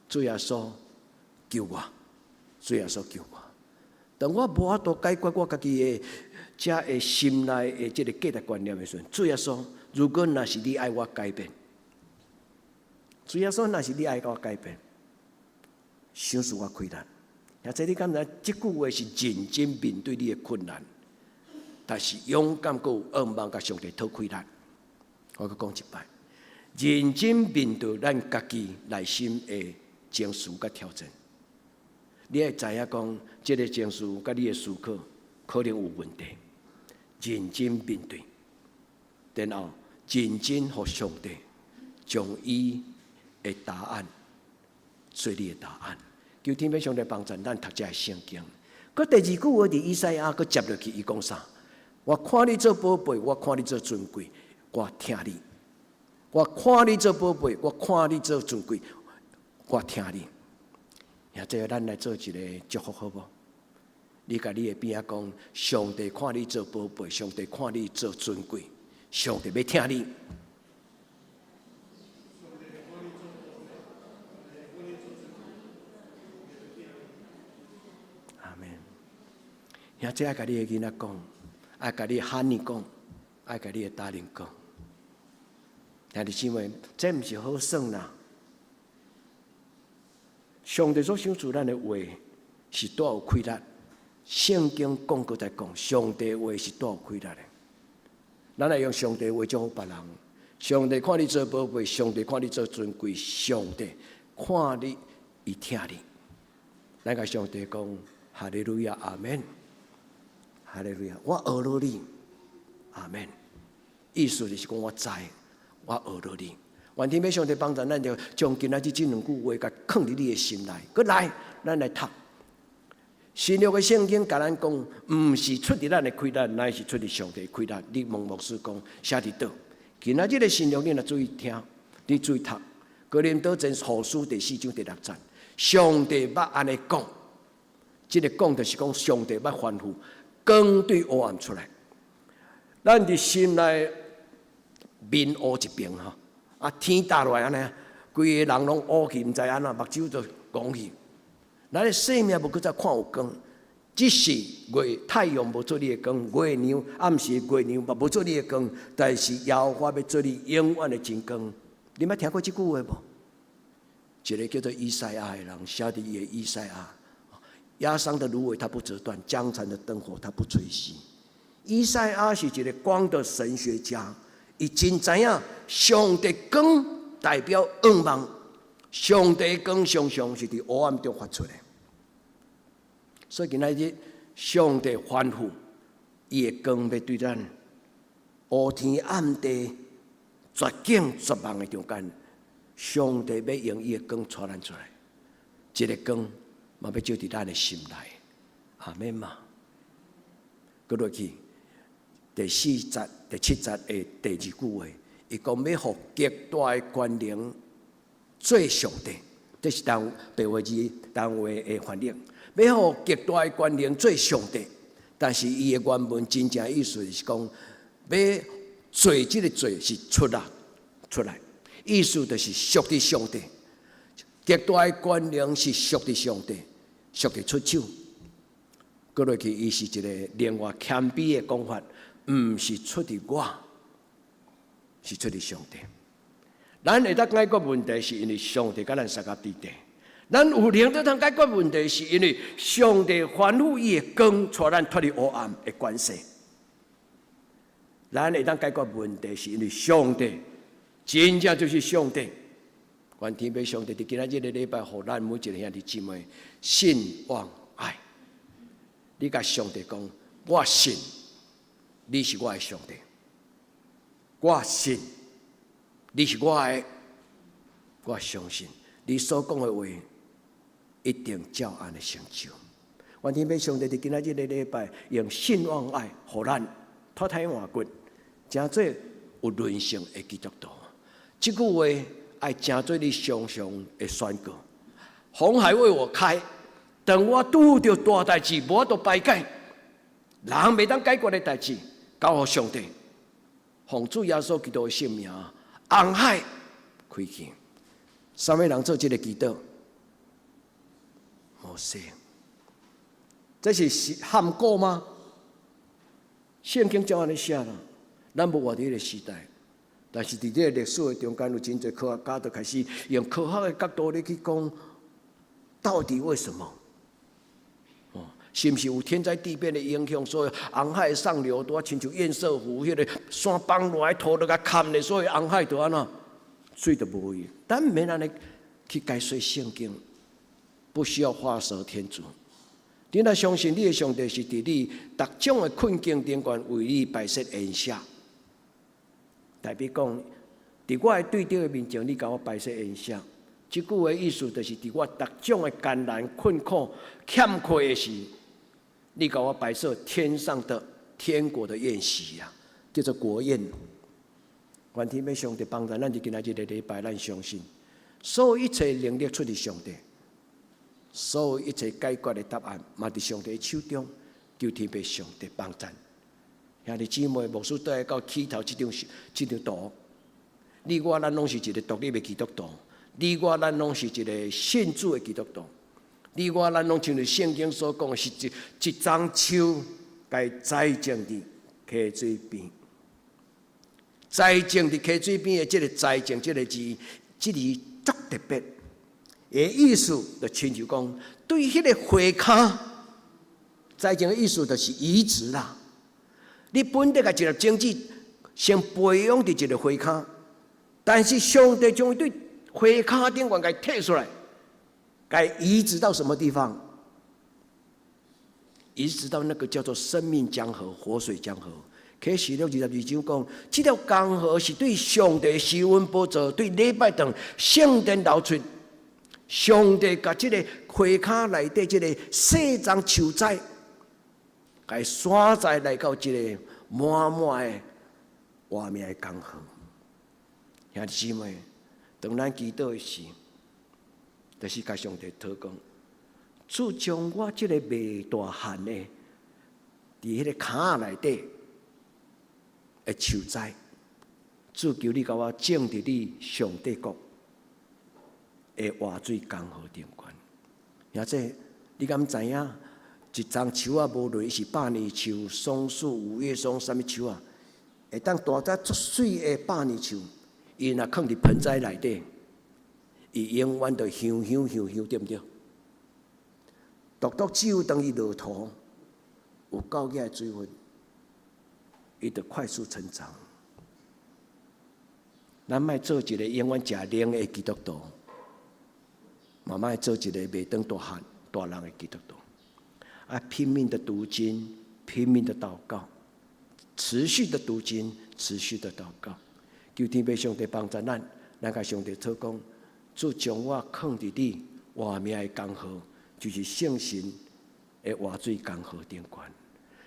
主耶穌救我，主耶穌救我。當我無法度解決我家己的這个心內的這个價值觀念的時陣，主耶穌，如果若是你愛我改變，主耶穌若是你愛我改變，賞賜我氣力。兄弟，你敢知這句話是認真面對你的困難，但是勇敢閣有向望，共上帝討氣力。我閣講一擺，認真面對咱家己內心的情緒佮挑戰。你愛知影講，這个情緒佮你的思考可能有問題。認真面對，然後認真予上帝將伊的答案做你的答案。求天父上帝幫助咱讀這个聖經。閣第二句話佇以賽亞閣接落去，伊講啥？我看你做寶貝，我看你做尊貴，我疼你。我看你做寶貝，我看你做尊貴，我疼你。兄弟，咱來做一个祝福好無？你共你的邊仔講，上帝看你做寶貝，上帝看你做尊貴，上帝欲疼你。阿們。兄弟愛共你的囡仔講，愛共你的 honey 講，愛共你的 darling 講。兄弟姊妹，這毋是好耍啦。上帝所賞賜咱的話是帶有氣力。聖經講閣再講，上帝話是帶有氣力的。咱來用上帝話祝福別人。上帝看你做寶貝，上帝看你做尊貴，上帝看你，伊疼你。咱共上帝講，哈利路亞，阿門。哈利路亞，我學落你，阿門。意思就是講我知，我學落你。願天父上帝幫助咱，就將今仔日這兩句話，共囥佇你的心內。閣來，咱來讀。新約的聖經共咱講，毋是出佇咱的氣力，乃是出佇上帝氣力。你問牧師講，寫佇佗？今仔日的新約，你若注意聽，你注意讀。哥林多前後書第四章第六節，上帝捌按呢講，這个講就是講上帝捌吩咐，光對黑暗出來。咱佇心內面烏一爿吼，啊天焦落來按呢，規个人攏烏去，毋知按怎，目睭就戇去。咱的生命無閣再看有光，只是月太陽無做你的光，月亮暗時月亮嘛無做你的光，但是耶和華欲做你永遠的真光。你捌聽過這句話無？一个叫做以賽亞的人寫佇伊的以賽亞，壓傷的蘆葦他不折斷，將殘的燈火他不吹熄。以賽亞是一个光的神學家，伊真知影上帝光代表向望。上帝光常常是佇黑暗中發出的，所以今仔日上帝吩咐，伊的光欲對咱烏天暗地絕境絕望的中間，上帝欲用伊的光帶咱出來，這个光嘛欲照佇咱的心內，阿們嗎？閣落去第四節、第七節的第二句話，伊講欲予極大的權能做上帝，這是單白話字單話的翻譯。欲予極大的權能做上帝，但是伊的原文真正意思是講，欲做這个做是出來出來，意思就是屬佇上帝。極大的權能是屬佇上帝，屬佇出手。閣落去，伊是一个另外謙卑的講法，毋是出佇我，是出佇上帝。咱會當解決問題，是因為上帝佮咱相佮佇佇。咱有能力通解決問題，是因為上帝吩咐伊的光，帶咱脫離黑暗的權勢。咱會當解決問題，是因為上帝真正就是上帝。願天父上帝佇今仔日這个禮拜，予咱每一个兄弟姊妹信望愛。你共上帝講，我信你是我的上帝，我信。你是我的，我相信你所講的話一定照按呢成就。願天父上帝佇今仔日這个禮拜，用信望愛，予咱脫胎換骨，成做有韌性的基督徒。這句話愛成做你常常的宣告。紅海為我開，當我拄著大代誌，無法度排解，人袂當解決的代誌，交予上帝，奉主耶穌基督的聖名。紅海開去，啥物人做這个祈禱？摩西，這是譀古嗎？聖經照按呢寫啦，咱無活佇彼个時代，但是佇這个歷史的中間，有真濟科學家就開始用科學的角度咧去講，到底為什麼？哦，是毋是有天災地變的影響？所以紅海上流拄仔親像堰塞湖，彼个山崩落來土都共崁咧，所以紅海就按怎水就無去。咱毋免按呢去解說聖經，不需要畫蛇添足。你若相信你的上帝是佇你逐種的困境頂懸為你擺設筵席，代表講，佇我的對敵的面前，你共我擺設筵席。這句話意思就是佇我逐種的艱難困苦欠缺的時，你共我擺設天上的天國的宴席啊，叫做國宴。願天父上帝幫助咱，佇今仔日的禮拜，咱相信所有一切能力出自上帝。所有一切解決的答案，嘛佇上帝手中，求天父上帝幫贊。兄弟姊妹，牧師倒來到起頭這張圖，你我咱攏是一個獨立的基督徒，你我咱攏是一個信主的基督徒，你我咱攏親像聖經所講的，是一欉樹，共栽種佇溪水邊，栽種佇溪水邊的這個栽種這個字，這字足特別。的意思就親像講，對彼个花跤，栽種的意思就是移植啦。你本來共一粒種子先培養佇一个花跤，但是上帝將伊對花跤頂懸共提出來，共移植到什麼地方？移植到那個叫做生命江河、活水江河。啟示錄22章講，這條江河是對上帝施恩寶座，對禮拜堂聖殿流出。上帝共這個花跤內底這個細欉樹仔，共徙載來到這個滿滿的活命的江河。兄弟姊妹，當咱祈禱的時，就是共上帝禱告，主將我這個未大漢的，佇彼个跤內底的樹仔，主求你共我種佇你上帝國的活水江河頂懸。兄弟，你敢知影？一欉樹仔，無論伊是百年樹、松樹、五月松，啥物樹仔，會當大甲足媠的百年樹，伊若囥佇盆栽內底，伊永遠都香香香香，對毋對？獨獨只有當伊落土，有夠額的水分，伊就快速成長。咱莫做一個永遠食奶的基督徒，嘛莫做一個袂當大漢大人的基督徒。啊，拼命的讀經，拼命的禱告，持續的讀經，持續的禱告，求天父上帝幫助咱，咱共上帝禱告，主將我囥佇你活命的江河，就是聖神的活水江河頂懸。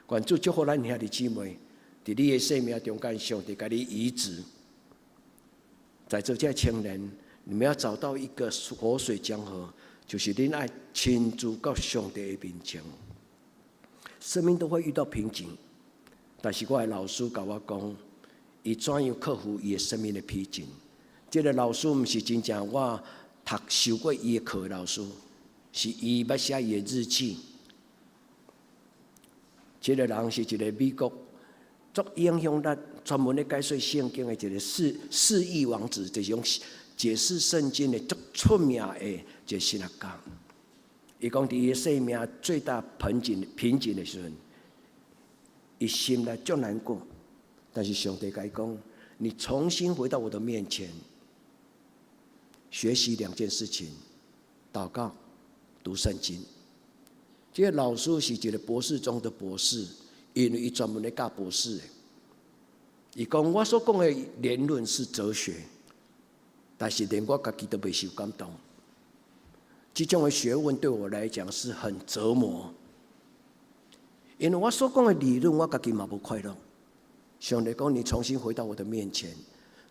願主祝福咱兄弟姊妹，佇你的生命中間，上帝共你醫治。在座這青年，你們要找到一個活水江河，就是恁愛親自到上帝的面前。生命都會遇到瓶頸，但是我的老師共我講，伊怎樣克服伊的生命的瓶頸？這個老師毋是真正我讀修過伊的課的老師，是伊捌寫伊的日記。這個人是一個美國足影響力、專門咧解說聖經的一個釋義王子，就是用解釋聖經的足出名的一個神學家。伊講佇伊的生命最大瓶頸的時陣，伊心內足難過，但是上帝共伊講：你重新回到我的面前，學習兩件事情：禱告、讀聖經。這個老師是一個博士中的博士，因為伊專門咧教博士的。伊講我所講的言論是哲學，但是連我家己都袂受感動。這種的學問對我來講是很折磨，因為我所講的理論，我家己嘛無快樂。上帝講，你重新回到我的面前，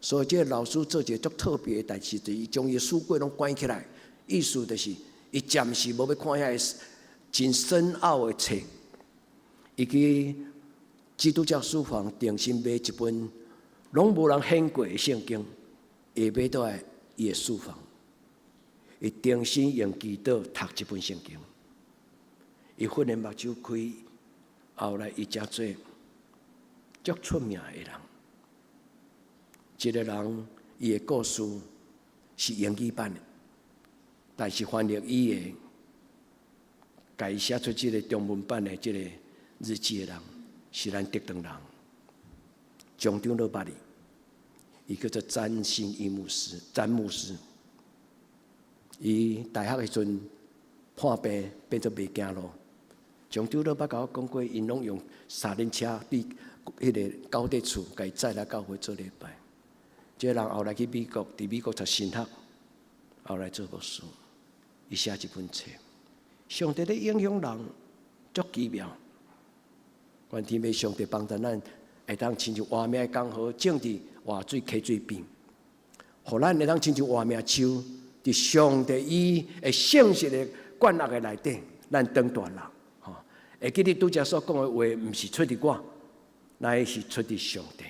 所以這個老師做一個足特別的代誌，就是伊將伊的書櫃攏關起來，意思就是伊暫時無欲看遐个真深奧的冊，伊去基督教書房重新買一本攏無人掀過的聖經，伊買倒來伊的書房，伊重新用祈禱讀這本聖經，伊忽然目睭開，後來伊成做足出名的人。這個人伊的故事是英語版的，但是翻譯伊的共伊寫出這个中文版的這个日記的人，是咱竹塘人，張長老捌伊，伊叫做詹信義牧師，詹牧師。伊大學的時陣破病變做袂行路，張長老捌共我講過，𪜶攏用三輪車對彼个九底厝，共伊載來教會做禮拜。這个人後來去美國，佇美國讀神學，後來做牧師，伊寫這本冊。上帝咧影響人，足奇妙。願天父上帝幫助咱，會當親像活命的江河種佇活水溪水邊，予咱會當親像活命樹，佇上帝伊的聖實的灌木的內底，咱長大人。吼，會記得拄才所講的話，毋是出佇我，乃是出佇上帝。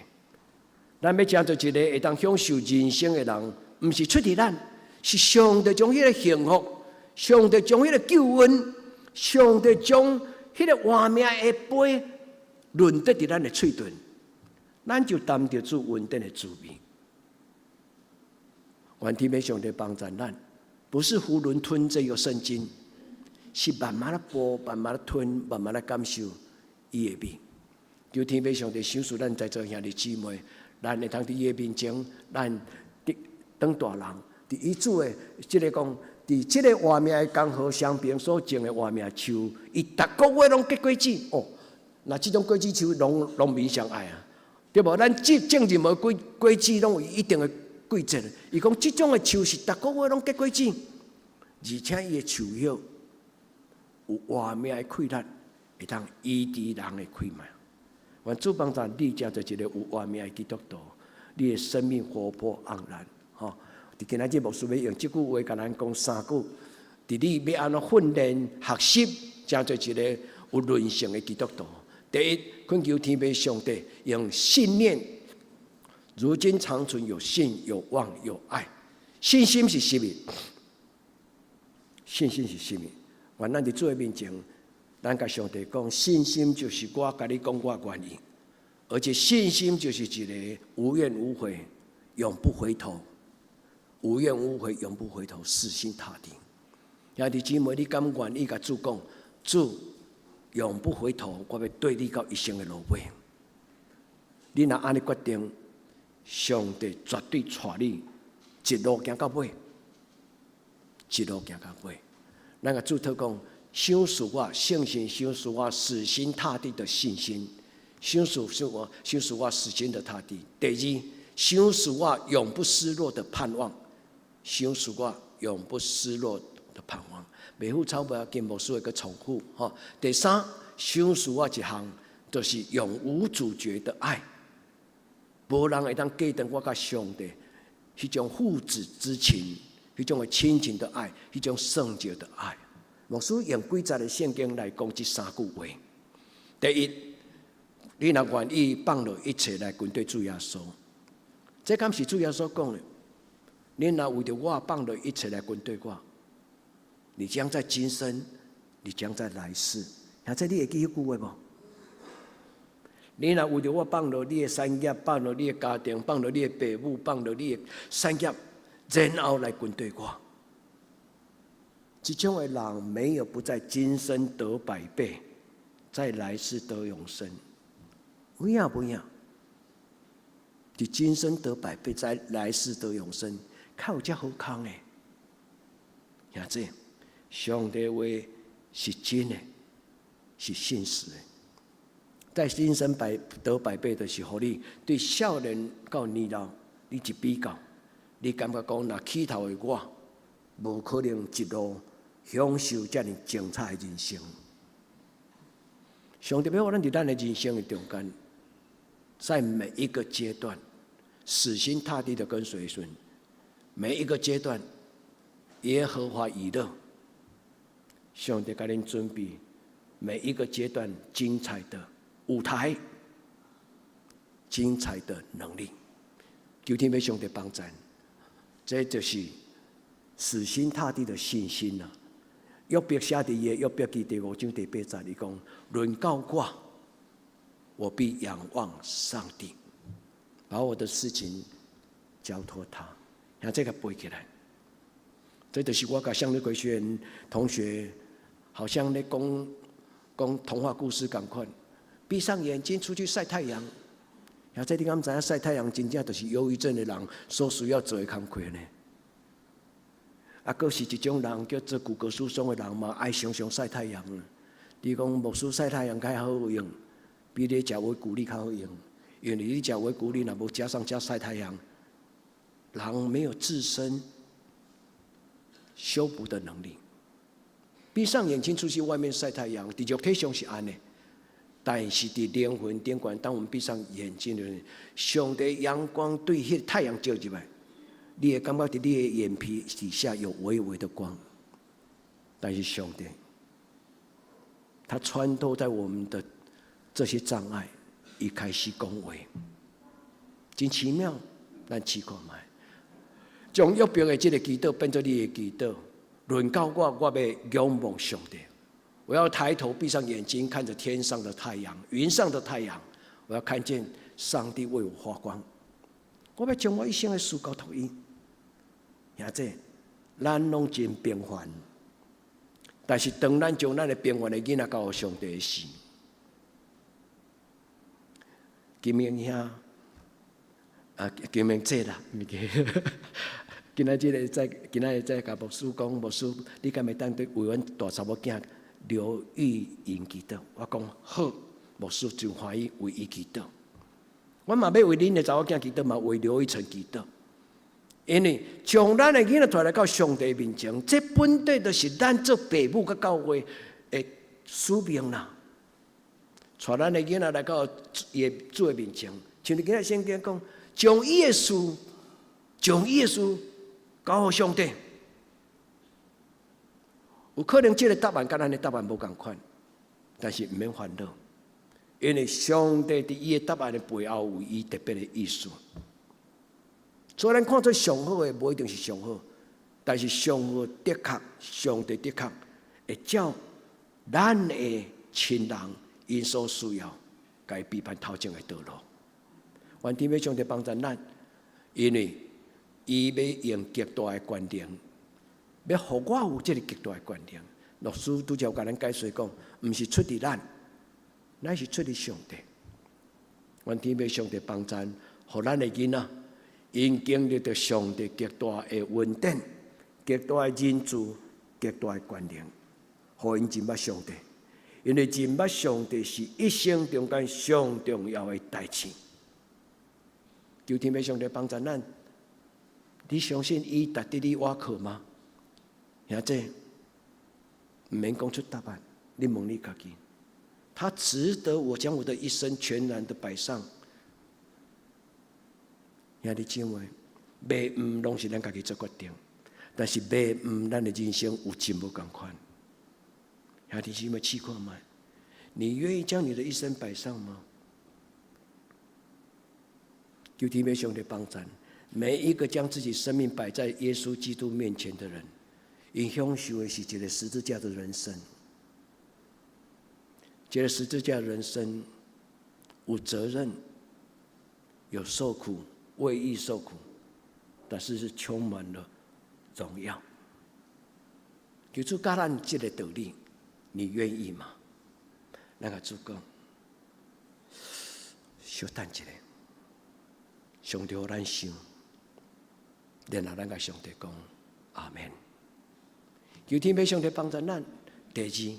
咱欲成做一个會當享受人生的人，毋是出佇咱，是上帝將彼个幸福，上帝將彼个救恩，上帝將彼个活命的杯潤得佇咱的喙唇，咱就擔著主恩典的滋味。願天父上帝幫助咱，不是囫圇吞這個聖經，是慢慢仔剝，慢慢仔吞，慢慢仔感受伊的味。求天父上帝賞賜咱在座兄弟姊妹，咱會通佇伊的面前，咱長大人，佇伊主的這个講，佇這个活命的江河雙邊所種的活命樹，伊逐個月攏結果子哦。若這種果子樹，農農民上愛啊，對無？咱種種任何果果子攏有一定的季節。伊講這種的樹是逐個月攏結果子，而且伊的樹葉有活命的氣力，會當醫治人的氣脈。願主幫助你，成做一个有活命的基督徒，你的生命活潑盎然。吼！佇今仔日牧師欲用這句話共咱講三句，佇你欲按怎訓練學習，成做一个有韌性的基督徒。第一，懇求天父上帝用信念，如今長存有信、有望、有愛。信心是啥物？信心是啥物？願咱佇主的面前，咱共上帝講，信心就是我共你講，我願意，而且信心就是一个無怨無悔、永不回頭、無怨無悔、永不回頭、死心塌地。兄弟姊妹，你敢願意共主講？主永不回頭，我欲綴你到一生的落尾。你若按呢決定，上帝絕對帶你一路行到尾，一路行到尾。咱共主禱講，賞賜我聖神，賞賜我死心塌地的信心，賞賜我，賞賜我死心的塌地。第二，賞賜我永不失落的盼望，賞賜我永不失落的盼望。袂赴草無要緊，牧師會閣重複。吼，第三，賞賜我一項，就是永無阻絕的愛。無人會當隔斷我佮上帝彼種父子之情，彼種的親情的愛，彼種聖潔的愛。牧師用幾節的聖經來講這三句話。第一，你若願意放落一切來跟隨主耶穌，這敢是主耶穌講的？你若為著我放落一切來跟隨我，你將在今生，你將在來世。兄弟，你會記彼句話無？你若為著我放落你的產業，放落你的家庭，放落你的爸母，放落你的產業，然後來跟隨我。這種的人沒有不在今生得百倍，在來世得永生。有影無影？佇今生得百倍，在來世得永生，較有遮好康的。兄弟，上帝話是真的，是信實的。在今生百得百倍的時候，你對少年到年老，你一比較，你感覺講，若起頭的我，無可能一路享受遮爾精彩的人生。上帝欲予咱佇咱的人生的中間，在每一個階段，死心塌地的跟隨神，每一個階段，耶和華以勒，上帝共恁準備每一個階段精彩的舞台，精彩的能力，求天父上帝幫助，這就是死心塌地的信心啊！約伯寫佇伊的約伯記第五章第八節，伊講：論到我，我必仰望上帝，把我的事情交託他。聽這個背起來，這就是我共向日葵學院同學好像咧講講童話故事仝款。閉上眼睛出去曬太陽，兄弟，你敢知影曬太陽真正就是憂鬱症的人所需要做的工課呢？啊，閣是一種人叫做骨骼疏鬆的人嘛，愛常常曬太陽。你講牧師曬太陽較好用，比你食維骨力較好用，因為你食維骨力若無加上加曬太陽，人沒有自身修補的能力。閉上眼睛出去外面曬太陽，佇肉體上是按呢，但是佇靈魂頂懸，當我們閉上眼睛的時，上帝陽光對彼太陽照入來，你會感覺佇你的眼皮底下有微微的光，但是上帝，他穿透在我們的這些障礙，伊開始講話，真奇妙，咱試看覓，將約伯的這个祈禱變做你的祈禱，輪到我，我欲仰望上帝，我要抬頭閉上眼睛，看着天上的太陽，雲上的太陽，我要看見上帝為我發光，我欲將我一生的事交託伊。兄弟，咱攏真平凡，但是當咱將咱的平凡的囡仔交予上帝時，金明兄，啊，金明姐啦，毋是，今仔這个在今仔日在共牧師講，牧師，你敢會當對為阮大查某囝劉玉瑩祈禱？我講好，牧師真歡喜為伊祈禱。我嘛欲為恁的查某囝祈禱，嘛為劉玉成祈禱。因為將咱的囡仔帶來到上帝面前，這本底就是咱做爸母佮教會的使命啦。帶咱的囡仔來到伊的主的面前，像你今仔聖經講，將伊的事，將伊的事交予上帝。有可能這个答案佮咱的答案無仝款，但是毋免煩惱，因為上帝佇伊的答案的背後有伊特別的意思。所以咱看做上好的，無一定是上好，但是上好的確，上帝的確會照咱的親人𪜶所需要，共伊預備頭前的道路。願天父上帝幫助咱，因為伊欲用極大的權能，欲予我有這个極大的權能。牧師拄才有共咱解釋講，毋是出佇咱，乃是出佇上帝。願天父上帝幫助，予咱的囡仔。𪜶經歷著上帝極大的恩典、極大的仁慈、極大的權能，予𪜶認捌上帝。因為認捌上帝是一生中間上重要的代誌。求天父上帝幫助咱，你相信伊值得你倚靠嗎？兄弟，毋免講出答案，你問你家己，他值得我將我的一生全然的擺上？兄弟姊妹，迷毋攏是咱家己做決定，但是迷毋咱的人生有真無仝款。兄弟姊妹，試看覓，你願意將你的一生擺上嗎？求天父上帝幫助，每一個將自己生命擺在耶穌基督面前的人，𪜶享受的是一個十字架的人生。這個十字架的人生有責任，有受苦。為義受苦，但是是充滿了榮耀。求主教咱這个道理，你願意嗎？咱共主講，稍等一下，上帝予咱想，然後咱共上帝講阿門。求天父上帝幫助咱。第二，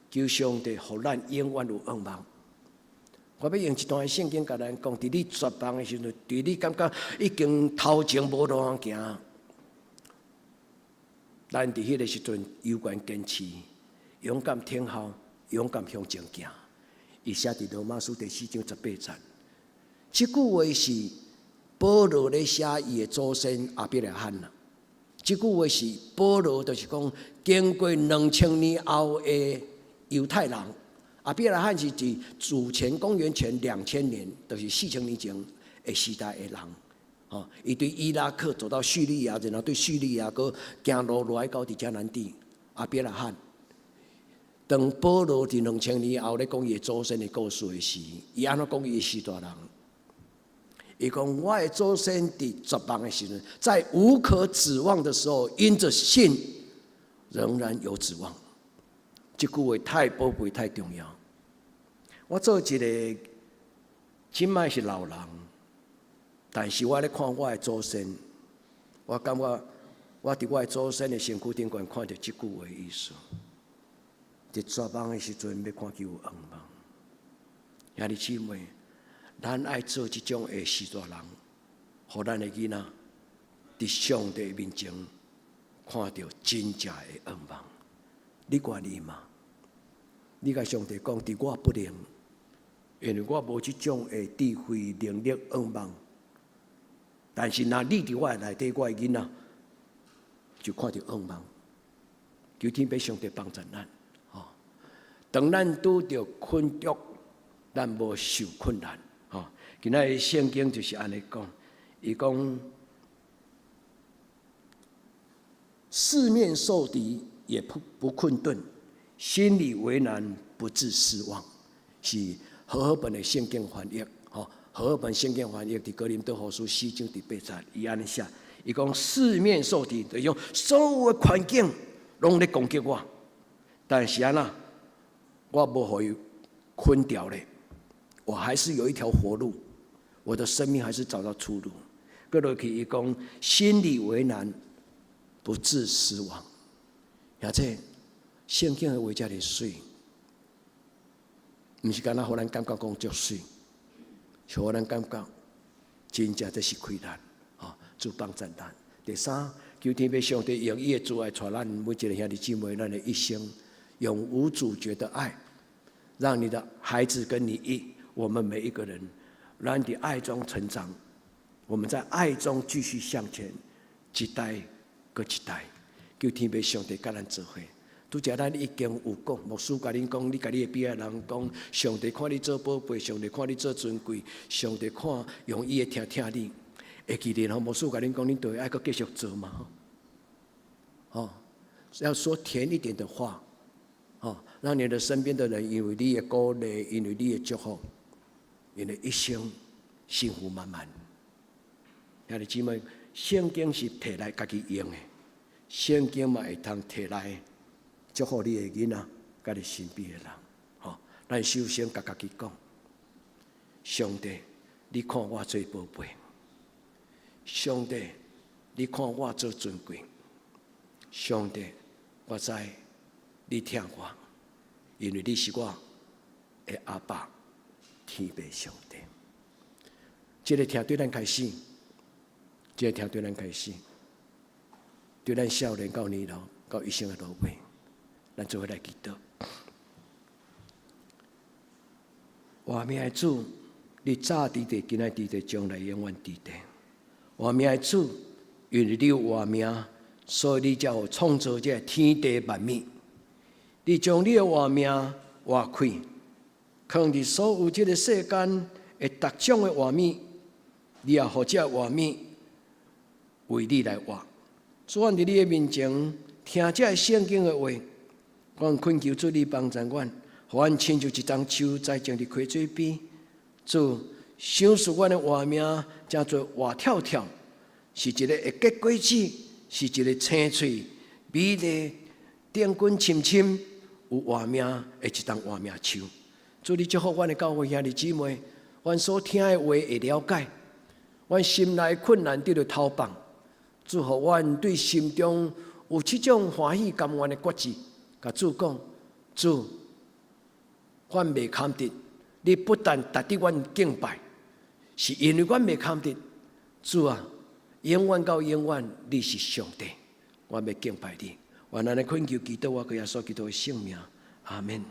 求上帝予咱永遠有盼望。我欲用一段聖經共咱講，佇你絕望的時陣，佇你感覺已經頭前無路通行，咱佇彼个時陣猶原堅持，勇敢等候，勇敢向前行。伊寫佇羅馬書第四章18節，這句話是保羅咧寫伊的祖先亞伯拉罕啦。這句話是保羅，就是講經過2000年後的猶太人。亞伯拉罕是佇主前公元前2000年，就是4000年前的時代的人。吼，伊對伊拉克走到敘利亞，然後對敘利亞閣行路落來到佇迦南地。亞伯拉罕，當保羅佇兩千年後咧講伊的祖先的故事的時，伊按怎講伊的序大人？伊講我的祖先佇絕望的時陣，在無可指望的時候，因著信，仍然有指望。這句話太寶貴、太重要。我做一个，這擺是老人，但是我咧看我的祖先，我感覺我佇我的祖先的身軀頂懸看著這句話意思。佇絕望的時陣，欲看見有向望。兄弟姊妹，咱愛做這種的序大人，予咱的囡仔佇上帝面前看著真正的向望。你願意嗎？你共上帝講，佇我不能，因為我無這種的智慧、能力、向望。但是若你佇我的內底，我的囡仔就看著向望。求天父上帝幫助咱，吼！當咱拄著困局，咱無受困難，吼！今仔日聖經就是按呢講，伊講四面受敵也不困頓，心裡為難不致失望，是和合本的聖經翻譯，吼！和合本聖經翻譯佇哥林多後書四章第八節，伊按呢寫，伊講四面受敵，就是講所有的環境攏咧攻擊我，但是按怎，我無予伊困牢咧，我還是有一條活路，我的生命還是找到出路。閣落去伊講，心裡為難，不致失望。而且聖經的話遮爾媠，毋是干焦予咱感覺講足媠，是予咱感覺真正這是困難，吼！主幫助咱。第三，求天父上帝用伊的慈愛帶咱每一个兄弟姊妹，咱的一生永無阻絕的愛，讓你的孩子跟你一，我們每一個人，咱佇愛中成長，我們在愛中繼續向前，一代閣一代，求天父上帝佮咱做伙。拄才咱已經有講，牧師共恁講，你共你的邊仔人講，上帝看你做寶貝，上帝看你做尊貴，上帝看用伊的疼疼你。會記得吼，牧師共恁講，恁都會愛閣繼續做嘛。吼，要說甜一點的話，哦，讓你的身邊的人因為你的鼓勵，因為你的祝福，𪜶的一生幸福滿滿。兄弟姊妹，聖經是提來家己用的，聖經嘛會通提來祝福你的囡仔，佮你身邊的人。吼，咱首先共家己講，上帝，你看我做寶貝；上帝，你看我做尊貴；上帝，我知你疼我，因為你是我的阿爸，天父上帝。這个疼對咱開始，這个疼對咱開始，對咱少年到年老到一生的落尾，咱做伙來祈禱。活命的主，你早佇佇，今仔佇佇，將來永遠佇佇。活命的主，因為你有活命，所以你才有創造這个天地萬物。你將你的活命活氣，囥佇所有這个世間的逐種的活物，你也予這活物為你來活。主，阮佇你的面前聽這个聖經的話，阮懇求主你幫助阮，予阮親像一叢樹栽種佇溪水邊。主，賞賜阮的活命，成做活跳跳，是一个會結果子，是一个青翠、美麗、頂根深深有活命的一叢活命樹。主，你祝福阮的教會兄弟姊妹，阮所聽的話會了解，阮心內困難得著透放。主，予阮對心中有這種歡喜甘願的決志，共主講：主，阮袂堪得，你不但值得阮敬拜，是因為阮袂堪得。主啊，永遠到永遠，你是上帝，我欲敬拜你。願按呢懇求祈禱，我靠耶穌基督的聖名，阿門。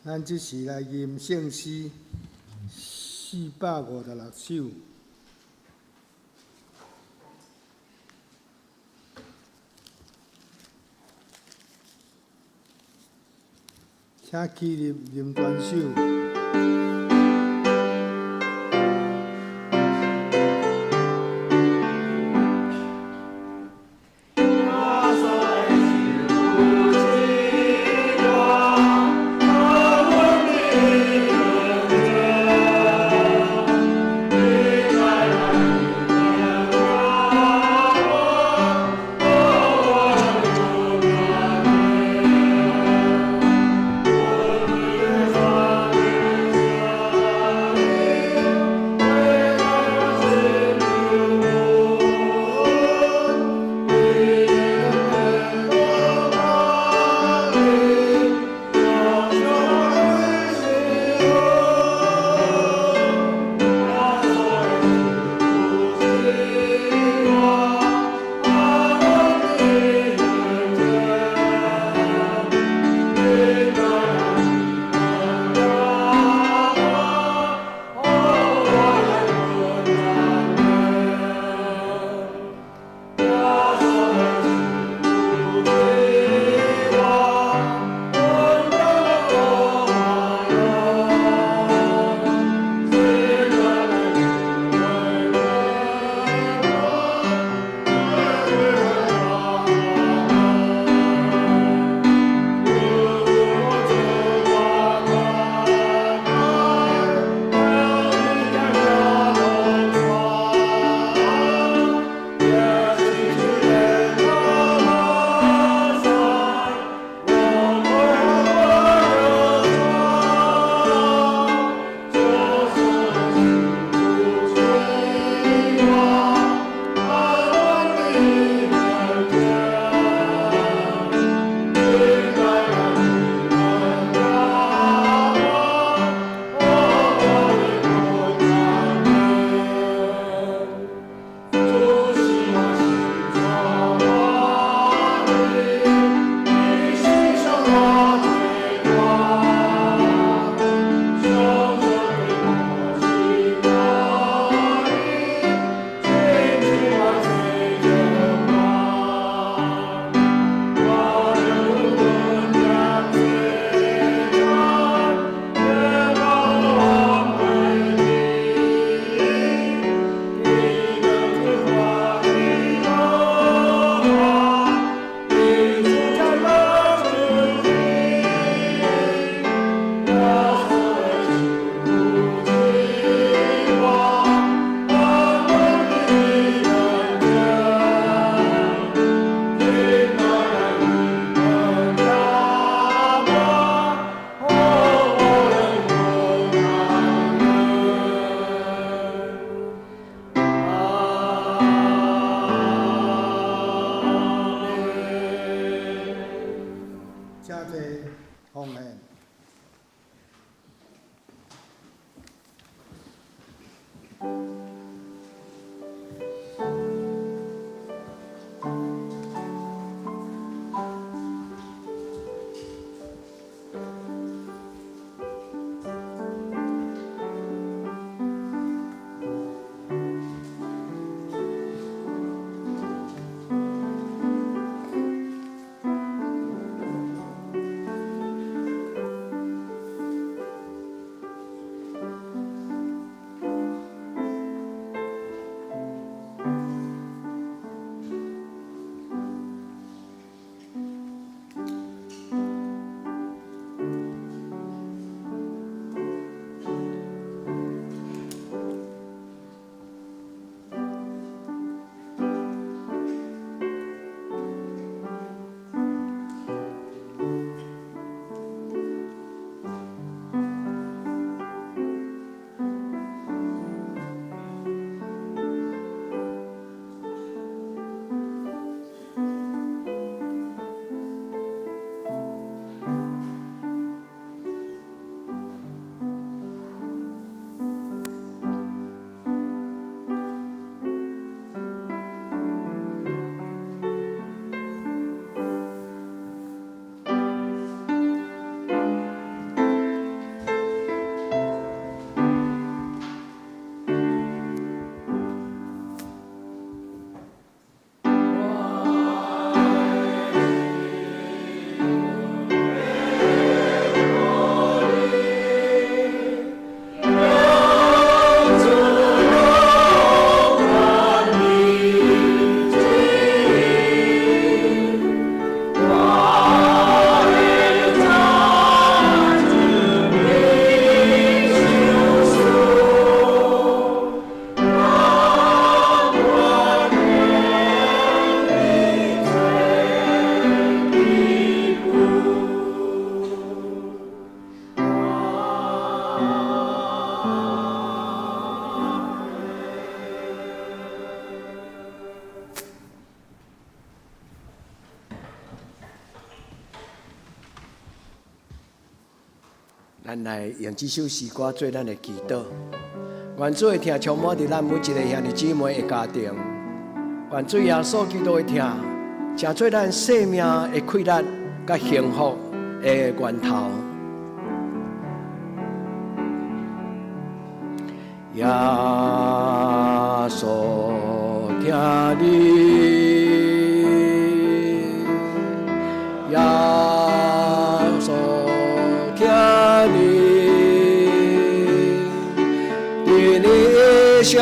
咱這時來吟聖詩456首。請起立吟全首。我咱來用這首詩歌做咱的祈禱。願主的疼充滿佇咱每一个兄弟姊妹的家庭。願主耶穌基督的疼，成做咱生命的氣力佮幸福的源頭。耶穌疼你，耶穌疼你，佇你一生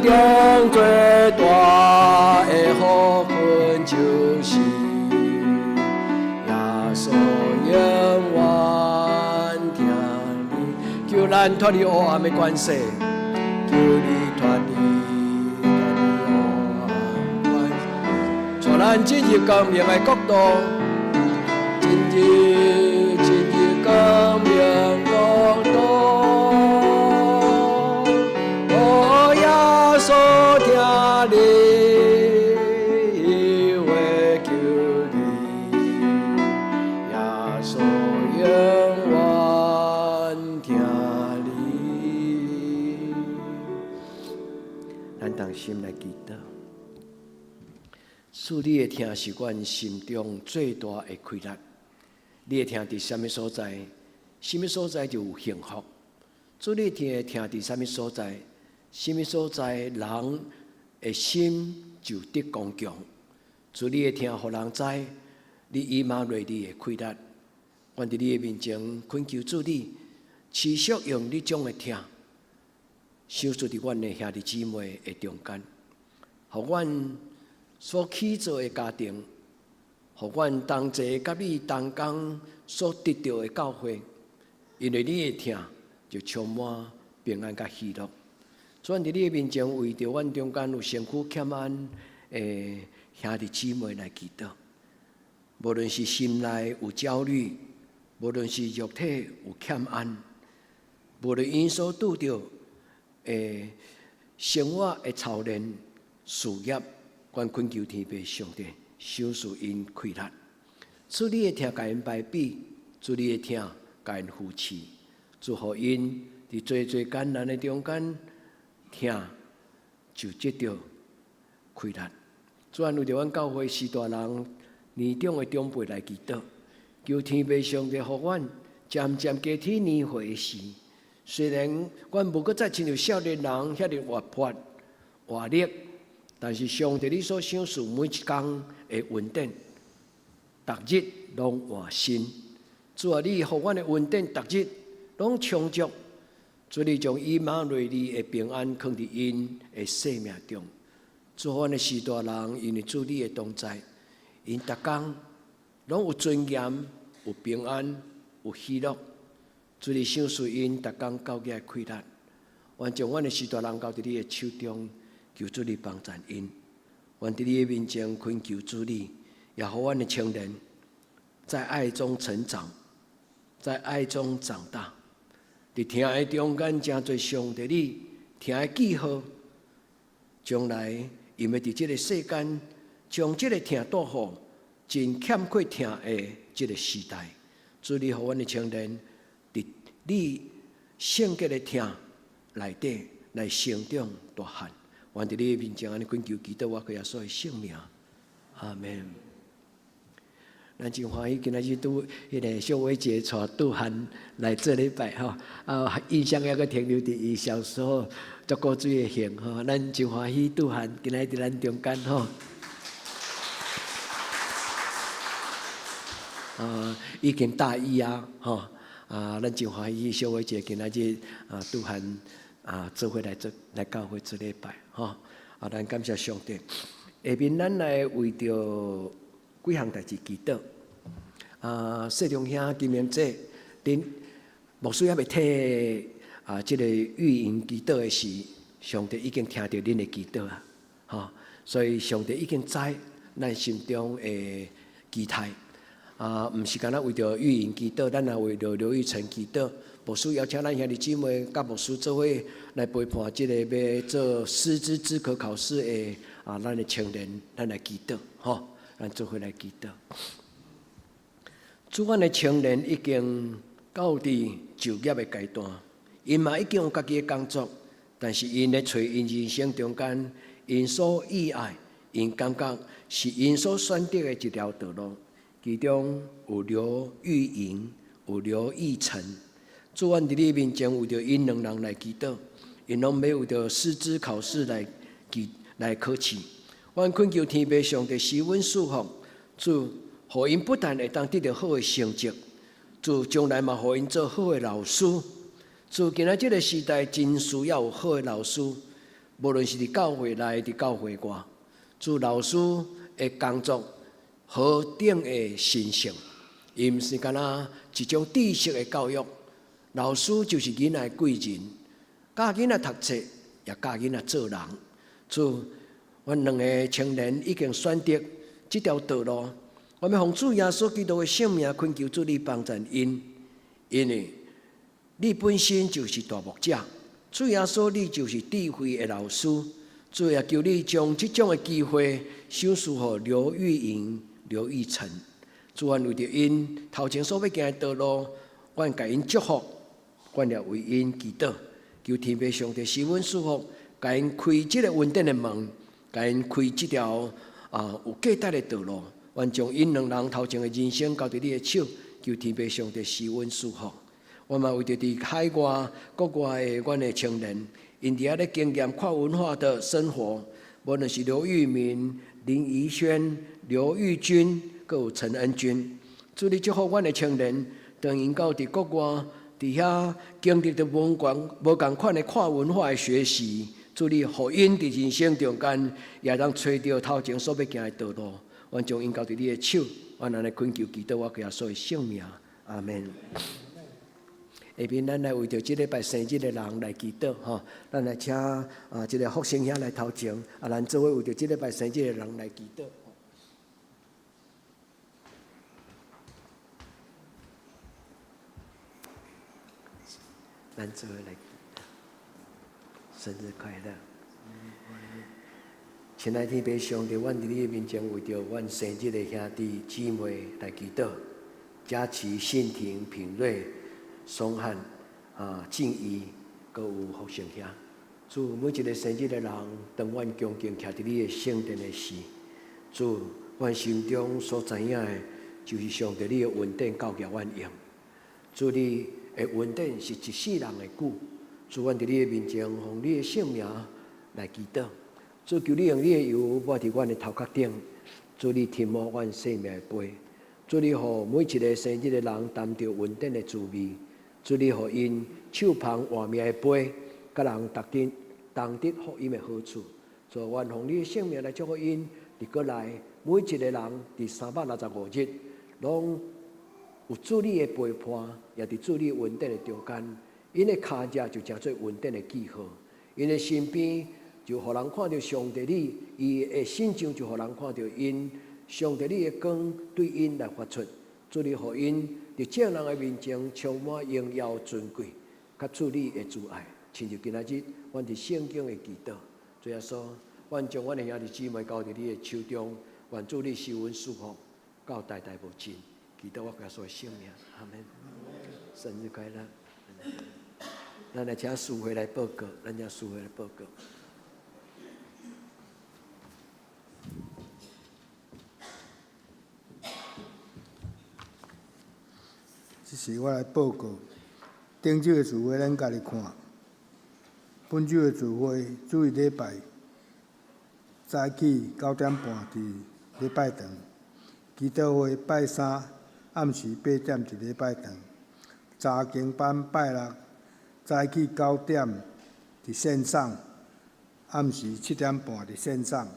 中最大的福分就是耶穌永遠疼你，求咱脫離黑暗的權勢，求你脫離脫離黑暗權勢，帶咱進入光明的國度，進入進入光明國度。哦，耶穌疼你，伊會救你，耶穌永遠疼你。咱同心來祈禱。主你的疼是阮心中最大的氣力。你的疼佇啥物所在，啥物所在就有幸福。主你的疼佇啥物所在，啥物所在人的心就得剛強。主你的疼，予人知你以馬內利的氣力。阮佇你的面前懇求主你，持續用你種的疼，賞賜佇阮的兄弟姊妹的中間，予阮所起造的家庭，予阮同齊佮你同工所得著的教會，因為你的疼就充滿平安佮喜樂。主，阮佇你的面前，為著阮中間有身軀欠安的兄弟姊妹來祈禱，無論是心內有焦慮，無論是肉體有欠安，無論𪜶所拄著的生活的操練、事業，阮懇求天父上帝賞賜𪜶氣力，主你的疼共𪜶排比，主你的疼共𪜶扶持，祝福𪜶佇濟濟艱難的中間，疼就得著氣力。主啊，為著阮教會序大人年長的長輩來祈禱，求天父上帝予阮漸漸加添年歲的時，雖然阮無閣再親像少年人遐爾活潑活力，但是上帝你所賞賜每一工的恩典，逐日攏換新。主啊，你予阮的恩典逐日攏充足，主你將以馬內利的平安囥佇𪜶的生命中。祝福阮的序大人，因為主你的同在，𪜶逐工攏有尊嚴、有平安、有喜樂。主你賞賜𪜶逐工教囝的氣力，願將阮的序大人交佇你的手中，求主你幫贊𪜶。願佇你的面前懇求主你，也予阮的青年在愛中成長，在愛中長大。佇疼的中間，成做上帝你疼的記號，將來𪜶欲佇這個世間，將這個疼帶予真欠缺疼的這個時代。主你予阮的青年，佇你聖潔的疼內底來成長大漢。願佇你的面前按呢懇求祈禱，我耶穌的聖名，阿門。咱真歡喜，今仔日拄彼个小偉姐帶杜涵來做禮拜吼，啊，印象猶閣停留佇伊小時候足古錐的型吼，咱真歡喜杜涵今仔日佇咱中間吼。啊，已經大一啊，吼，啊，咱真歡喜小偉姐今仔日啊，杜涵啊，做伙來做來教會做禮拜吼，啊，咱感謝上帝。下面咱來為著幾項代誌祈禱。啊，世良兄金明姐，恁牧師猶未替啊，這个預言祈禱的時，上帝已經聽著恁的祈禱啊，吼，所以上帝已經知咱心中的期待。啊，毋是干焦為著預言祈禱，咱也為著劉玉成祈禱。牧師邀請咱兄弟姊妹佮牧師做伙來陪伴這個欲做師資資格考試的啊，咱的青年，咱來祈禱，吼，咱做伙來祈禱。主，阮的青年已經到佇就業的階段，𪜶嘛已經有家己的工作，但是𪜶咧揣𪜶人生中間，𪜶所意愛，𪜶感覺是𪜶所選擇的一條道路。其中有劉玉瑩，有劉義成。主，阮佇你面前為著𪜶兩人來祈禱，𪜶攏欲為著師資考試來祈來考試。阮懇求天父上帝賜阮賜福，主，予𪜶不但會當得著好的成績，主將來嘛予𪜶做好的老師。主，今仔這个時代真需要有好的老師，無論是佇教會內，佇教會外，主老師的工作何等的神聖，伊毋是干焦一種知識的教育，老師就是囡仔的貴人，教囡仔讀冊，也教囡仔做人。主，阮兩个青年已經選擇這條道路，我們奉主耶穌基督的聖名懇求主你幫贊𪜶，因為你本身就是大牧者，主耶穌你就是智慧的老師，主也求你將這種的機會賞賜予劉玉瑩、劉玉成。主阮為著𪜶頭前所欲行的道路，阮共𪜶祝福，阮也為𪜶祈禱，求天父上帝賜阮賜福，共𪜶開這个恩典的門，共𪜶開這條有價值的道路。願將𪜶兩人頭前的人生交佇你的手，求天父上帝賜阮賜福。我嘛為著佇海外、國外的阮的青年，𪜶佇遐咧經驗跨文化的生活，無論是劉玉明、林怡萱、劉玉君，閣有陳恩君，主你祝福阮的青年，當𪜶到佇國外，佇遐經歷著無仝無仝款的跨文化的學習，主你予𪜶佇人生中間，也通揣著頭前所欲行的道路。阮將𪜶交佇你的手，阮按呢懇求祈禱，我耶穌的聖名，阿門。下面咱來為著這禮拜生日的人來祈禱吼，咱來請這个福星兄來頭前，咱做伙為著這禮拜生日的人來祈禱。咱做伙來祈禱，生日快樂！親愛的天父上帝，阮佇你的面前為著阮生日的兄弟姊妹來祈禱，佳琪、信婷、品瑞、松漢、靜怡，閣有福成兄。主，每一个生日的人，當阮恭敬徛佇你的聖殿的時，主，阮心中所知影的，就是上帝你的恩典夠予阮用。主，你的恩典是一世人的久。主，阮佇你的面前，奉你的聖名來祈禱。主，求你用你的油抹佇阮的頭殼頂，主你塗抹阮生命的杯。主你予每一个生日的人擔著恩典的滋味。主你予𪜶手捧活命的杯，佮人同得同得福音的好處。所以，願奉你的聖名來祝福𪜶，佇國內每一个人佇365日，攏有主你的陪伴，也佇主你恩典的中間，𪜶的跤跡就成做恩典的記號，𪜶的身邊就予人看著上帝你，伊的信仰就予人看著𪜶上帝你的光對𪜶來發出，主你予𪜶佇眾人的面前充滿榮耀尊貴，佮主你的慈愛，親像今仔日阮佇聖經的祈禱，主耶穌，阮將阮的兄弟姊妹交佇你的手中，願主你賜阮賜福，到代代無盡。祈禱我耶穌的聖名，阿門。生日快樂！咱來請司會來報告，咱請司會來報告。這是我來報告。頂週的聚會咱家己看，本週的聚會主日禮拜早起9點半佇禮拜堂，祈禱會拜三暗時8點佇禮拜堂，查經班拜六早起9點佇線上，暗時7點半佇線上。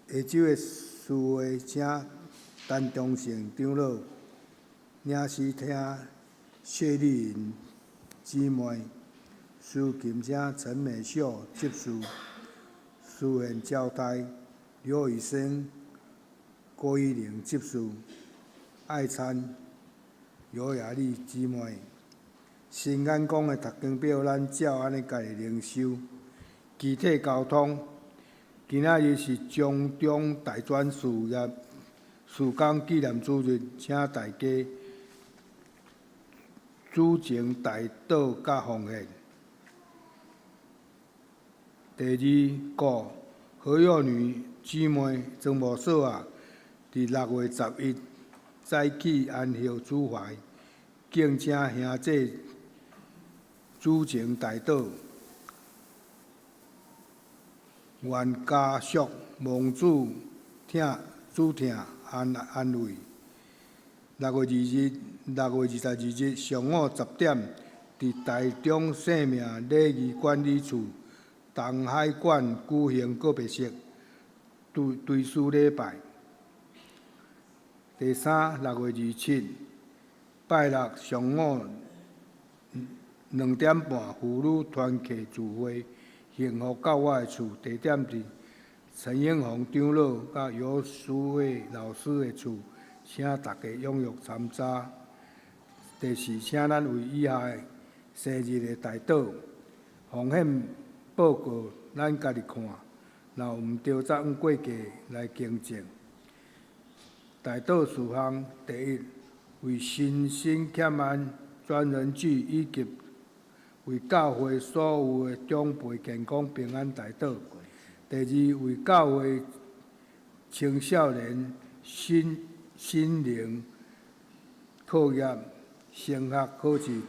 下週的司會請陳忠誠長老，領詩廳謝麗雲姊妹，司琴請陳美秀執事，司獻交代劉雨生、郭玉玲執事，愛餐尤雅麗姊妹。新眼光的讀經表，咱照按呢家己靈修。肢體交通，今仔日是中中大專事業事工紀念主日，請大家主前代禱佮奉獻。第二個何幼女姊妹曾無嫂仔，佇6月11早起安息主懷，敬請兄姊主前代禱，願家屬蒙主疼主疼安安慰。6月2日，6月22日上午10點，佇台中生命禮儀管理處東海館舉行告別式，追追思禮拜。第三，6月27，拜六上午2點半，婦女團契聚會，幸福到我的厝，地點佇陳英宏長老佮游淑慧老師的厝，請大家踴躍參加。第四，請咱為以下的生日的代禱奉獻報告，咱家己看，若有毋對，則按過價來更正。代禱事項：第一，為身心欠安專人劇以及為教會所有的長輩健康平安代禱。第二，為教會青少年心心靈課業、升學考試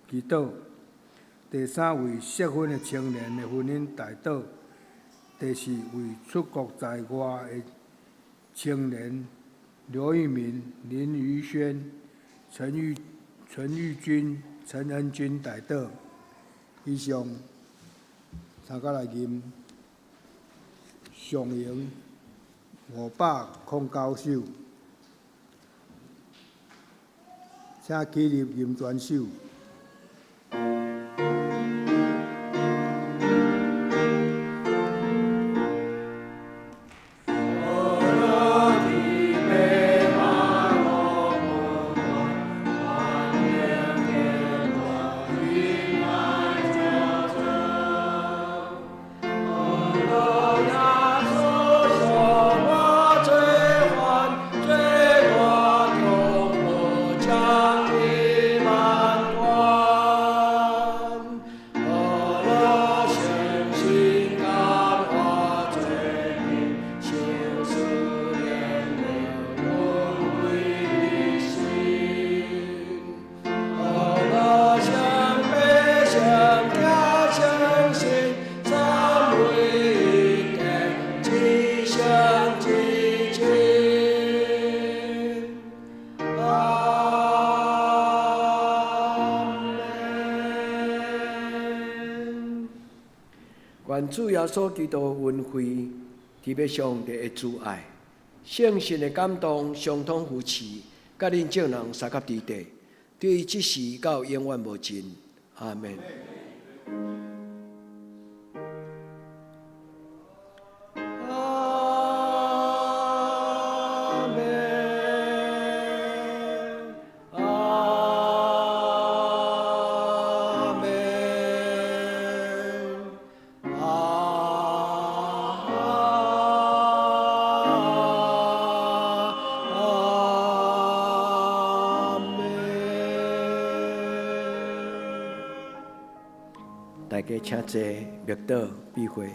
祈禱。第三，為適婚的青年的婚姻代禱。第四，為出國在外的青年劉玉明、林宇軒、陳玉陳玉君、陳恩君代禱。以上，參加來吟上營509首，請起立吟全首。願主耶穌基督恩惠，天父上帝的慈愛，聖神的感動，相通扶持，佮恁眾人相佮佇底，對這時到永遠無盡。阿門。阿門。阿門。阿門。大家請坐，默禱，閉會。